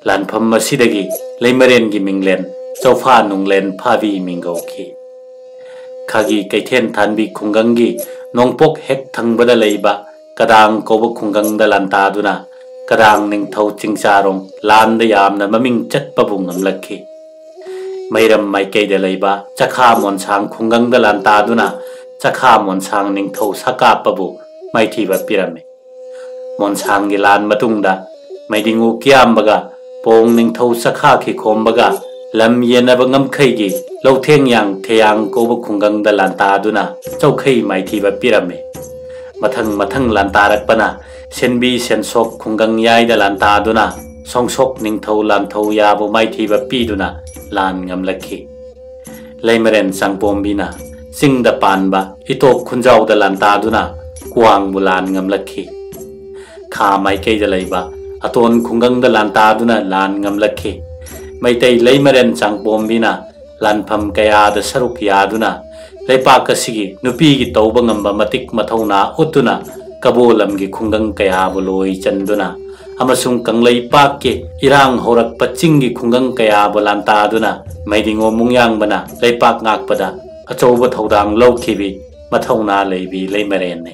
ꯂꯥꯟꯐꯝ ꯑꯁꯤꯗꯒꯤ ꯂꯩꯃꯔꯦꯟꯒꯤ ꯃꯤꯡꯂꯦꯟ ꯆꯧꯐꯥ ꯅꯨꯡꯂꯦꯟ ꯐꯥꯕꯤ ꯃꯤꯡꯒꯧꯈꯤ꯫ ꯈꯥꯒꯤ ꯀꯩꯊꯦꯟ ꯊꯥꯟꯕꯤ ꯈꯨꯡꯒꯪꯒꯤ ꯅꯣꯡꯄꯣꯛ ꯍꯦꯛ ꯊꯪꯕꯗ ꯂꯩꯕ ꯀꯗꯥꯡ ꯀꯧꯕ ꯈꯨꯡꯒꯪꯗ ꯂꯥꯟꯇꯥꯗꯨꯅ ꯀꯗꯥꯡ ꯅꯤꯡꯊꯧ ꯆꯤꯡꯆꯥꯔꯣꯡ ꯂꯥꯟꯗ ꯌꯥꯝꯅ ꯃꯃꯤꯡ ꯆꯠꯄꯕꯨ ꯉꯝꯂꯛꯈꯤ꯫ ꯃꯩꯔꯝ ꯃꯥꯏꯀꯩꯗ ꯂꯩꯕ ꯆꯈꯥ ꯃꯣꯟꯁꯥꯡ ꯈꯨꯡꯒꯪꯗ ꯂꯥꯟꯇꯥꯗꯨꯅ ꯆꯈꯥ ꯃꯣꯟꯁꯥꯡ ꯅꯤꯡꯊꯧ ꯁꯀꯥꯞꯄꯕꯨ ꯃꯥꯏꯊꯤꯕ ꯄꯤꯔꯝꯃꯤ꯫ ꯃꯣꯟꯁꯥꯡꯒꯤ ꯂꯥꯟ ꯃꯇꯨꯡꯗ ꯃꯩꯗꯤꯉꯨ ꯀꯤꯌꯥꯝꯕꯒ ꯄꯣꯡ ꯅꯤꯡꯊꯧ ꯆꯈꯥ ꯈꯤꯈꯣꯝꯕꯒ ꯂꯝ ꯌꯦꯟꯅꯕ ꯉꯝꯈꯩꯒꯤ ꯂꯧꯊꯦꯡꯌꯥꯡ ꯊꯦꯌꯥꯡ ꯀꯧꯕ ꯈꯨꯡꯒꯪꯗ ꯂꯥꯟꯇꯥꯗꯨꯅ ꯆꯧꯈꯩ ꯃꯥꯏꯊꯤꯕ ꯄꯤꯔꯝꯃꯤ꯫ ꯃꯊꯪ ꯃꯊꯪ ꯂꯥꯟꯇꯥꯔꯛꯄꯅ ꯁꯦꯟꯕꯤ ꯁꯦꯟꯁꯣꯛ ꯈꯨꯡꯒꯪ ꯌꯥꯏꯗ ꯂꯥꯟꯇꯥꯗꯨꯅ ꯁꯣꯡꯁꯣꯛ ꯅꯤꯡꯊꯧ ꯂꯥꯟꯊꯧ ꯌꯥꯕꯨ ꯃꯥꯏꯊꯤꯕ ꯄꯤꯗꯨꯅ ꯂꯥꯟ ꯉꯝꯂꯛꯈꯤ꯫ ꯂꯩꯃꯔꯦꯟ ꯆꯥꯡꯄꯣꯝꯕꯤꯅ ꯆꯤꯡꯗ ꯄꯥꯟꯕ ꯏꯇꯣꯞ ꯈꯨꯟꯖꯥꯎꯗ ꯂꯥꯟꯇꯥꯗꯨꯅ ꯀ꯭ꯋꯥꯡꯕꯨ ꯂꯥꯟ ꯉꯝꯂꯛꯈꯤ꯫ ꯈꯥ ꯃꯥꯏꯀꯩꯗ ꯂꯩꯕ ꯑꯇꯣꯟ ꯈꯨꯡꯒꯪꯗ ꯂꯥꯟꯇꯥꯗꯨꯅ ꯂꯥꯟ ꯉꯝꯂꯛꯈꯤ꯫ ꯃꯩꯇꯩ ꯂꯩꯃꯔꯦꯟ ꯆꯥꯡꯄꯣꯝꯕꯤꯅ ꯂꯥꯟꯐꯝ ꯀꯌꯥꯗ ꯁꯔꯨꯛ ꯌꯥꯗꯨꯅ ꯂꯩꯄꯥꯛ ꯑꯁꯤꯒꯤ ꯅꯨꯄꯤꯒꯤ ꯇꯧꯕ ꯉꯝꯕ ꯃꯇꯤꯛ ꯃꯊꯧꯅꯥ ꯎꯠꯇꯨꯅ ꯀꯕꯣ ꯂꯝꯒꯤ ꯈꯨꯡꯒꯪ ꯀꯌꯥꯕꯨ ꯂꯣꯏ ꯆꯟꯗꯨꯅ ꯑꯃꯁꯨꯡ ꯀꯪꯂꯩꯄꯥꯛꯀꯤ ꯏꯔꯥꯡ ꯍꯧꯔꯛꯄ ꯆꯤꯡꯒꯤ ꯈꯨꯡꯒꯪ ꯀꯌꯥꯕꯨ ꯂꯥꯟꯇꯥꯗꯨꯅ ꯃꯩꯗꯤꯉꯣ ꯃꯨꯡꯌꯥꯡꯕꯅ ꯂꯩꯄꯥꯛ ꯉꯥꯛꯄꯗ ꯑꯆꯧꯕ ꯊꯧꯗꯥꯡ ꯂꯧꯈꯤꯕꯤ ꯃꯊꯧꯅꯥ ꯂꯩꯕꯤ ꯂꯩꯃꯔꯦꯟꯅꯤ꯫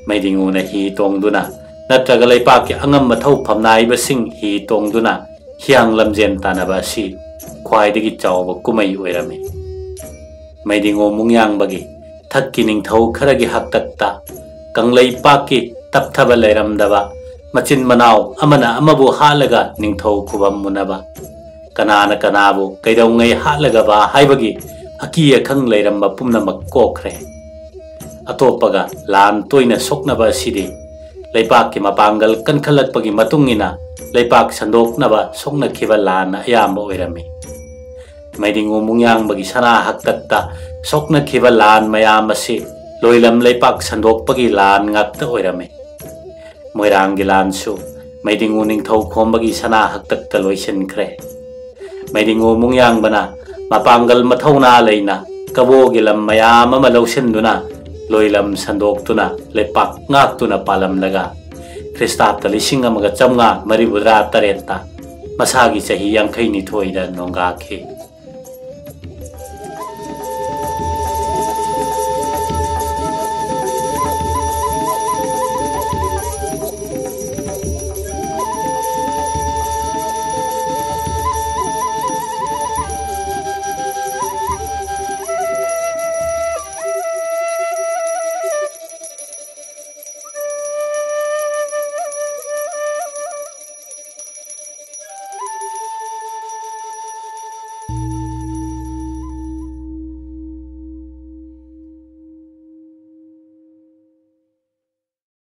ꯃꯩꯗꯤꯉꯨꯅ ꯍꯤ ꯇꯣꯡꯗꯨꯅ ꯅꯠꯇ꯭ꯔꯒ ꯂꯩꯄꯥꯛꯀꯤ ꯑꯉꯝꯕ ꯊꯧ ꯐꯝꯅꯥꯏꯕꯁꯤꯡ ꯍꯤ ꯇꯣꯡꯗꯨꯅ ꯍꯤꯌꯥꯡ ꯂꯝꯖꯦꯟ ꯇꯥꯟꯅꯕ ꯑꯁꯤ ꯈ꯭ꯋꯥꯏꯗꯒꯤ ꯆꯥꯎꯕ ꯀꯨꯝꯍꯩ ꯑꯣꯏꯔꯝꯃꯤ꯫ ꯃꯩꯗꯤꯉꯣ ꯃꯨꯡꯌꯥꯡꯕꯒꯤ ꯊꯛꯀꯤ ꯅꯤꯡꯊꯧ ꯈꯔꯒꯤ ꯍꯥꯛꯇꯛꯇ ꯀꯪꯂꯩꯄꯥꯛꯀꯤ ꯇꯞꯊꯕ ꯂꯩꯔꯝꯗꯕ ꯃꯆꯤꯟ ꯃꯅꯥꯎ ꯑꯃꯅ ꯑꯃꯕꯨ ꯍꯥꯠꯂꯒ ꯅꯤꯡꯊꯧ ꯈꯨꯕꯝ ꯃꯨꯟꯅꯕ, ꯀꯅꯥꯅ ꯀꯅꯥꯕꯨ ꯀꯩꯗꯧꯉꯩ ꯍꯥꯠꯂꯒꯕ ꯍꯥꯏꯕꯒꯤ ꯑꯀꯤ ꯑꯈꯪ ꯂꯩꯔꯝꯕ ꯄꯨꯝꯅꯃꯛ ꯀꯣꯛꯈ꯭ꯔꯦ꯫ ꯑꯇꯣꯞꯄꯒ ꯂꯥꯟ ꯇꯣꯏꯅ ꯁꯣꯛꯅꯕ ꯑꯁꯤꯗꯤ ꯂꯩꯄꯥꯛꯀꯤ ꯃꯄꯥꯡꯒꯜ ꯀꯟꯈꯠꯂꯛꯄꯒꯤ ꯃꯇꯨꯡ ꯏꯟꯅ ꯂꯩꯄꯥꯛ ꯁꯟꯗꯣꯛꯅꯕ ꯁꯣꯛꯅꯈꯤꯕ ꯂꯥꯟꯅ ꯑꯌꯥꯝꯕ ꯑꯣꯏꯔꯝꯃꯤ꯫ ꯃꯩꯗꯤꯡꯉꯨ ꯃꯨꯡꯌꯥꯡꯕꯒꯤ ꯁꯅꯥ ꯍꯛꯇꯛꯇ ꯁꯣꯛꯅꯈꯤꯕ ꯂꯥꯟ ꯃꯌꯥꯝ ꯑꯁꯤ ꯂꯣꯏꯂꯝ ꯂꯩꯄꯥꯛ ꯁꯟꯗꯣꯛꯄꯒꯤ ꯂꯥꯟ ꯉꯥꯛꯇ ꯑꯣꯏꯔꯝꯃꯤ꯫ ꯃꯣꯏꯔꯥꯡꯒꯤ ꯂꯥꯟꯁꯨ ꯃꯩꯗꯤꯡꯉꯨ ꯅꯤꯡꯊꯧ ꯈꯣꯝꯕꯒꯤ ꯁꯅꯥ ꯍꯛꯇꯛꯇ ꯂꯣꯏꯁꯤꯟꯈ꯭ꯔꯦ꯫ ꯃꯩꯗꯤꯡꯉꯨ ꯃꯨꯡꯌꯥꯡꯕꯅ ꯃꯄꯥꯡꯒꯜ ꯃꯊꯧꯅꯥ ꯂꯩꯅ ꯀꯕꯣꯒꯤ ꯂꯝ ꯃꯌꯥꯝ ꯑꯃ ꯂꯧꯁꯤꯟꯗꯨꯅ ꯂꯣꯏꯂꯝ ꯁꯟꯗꯣꯛꯇꯨꯅ ꯂꯩꯄꯥꯛ ꯉꯥꯛꯇꯨꯅ ꯄꯥꯜꯂꯝꯂꯒ ꯈ꯭ꯔꯤꯁꯇꯥꯕꯇ ꯂꯤꯁꯤꯡ ꯑꯃꯒ ꯆꯥꯝꯃꯉꯥ ꯃꯔꯤꯐꯨꯇꯔꯥ ꯇꯔꯦꯠꯇ ꯃꯁꯥꯒꯤ ꯆꯍꯤ ꯌꯥꯡꯈꯩ ꯅꯤꯊꯣꯏꯗ ꯅꯣꯡꯒꯥꯈꯤ꯫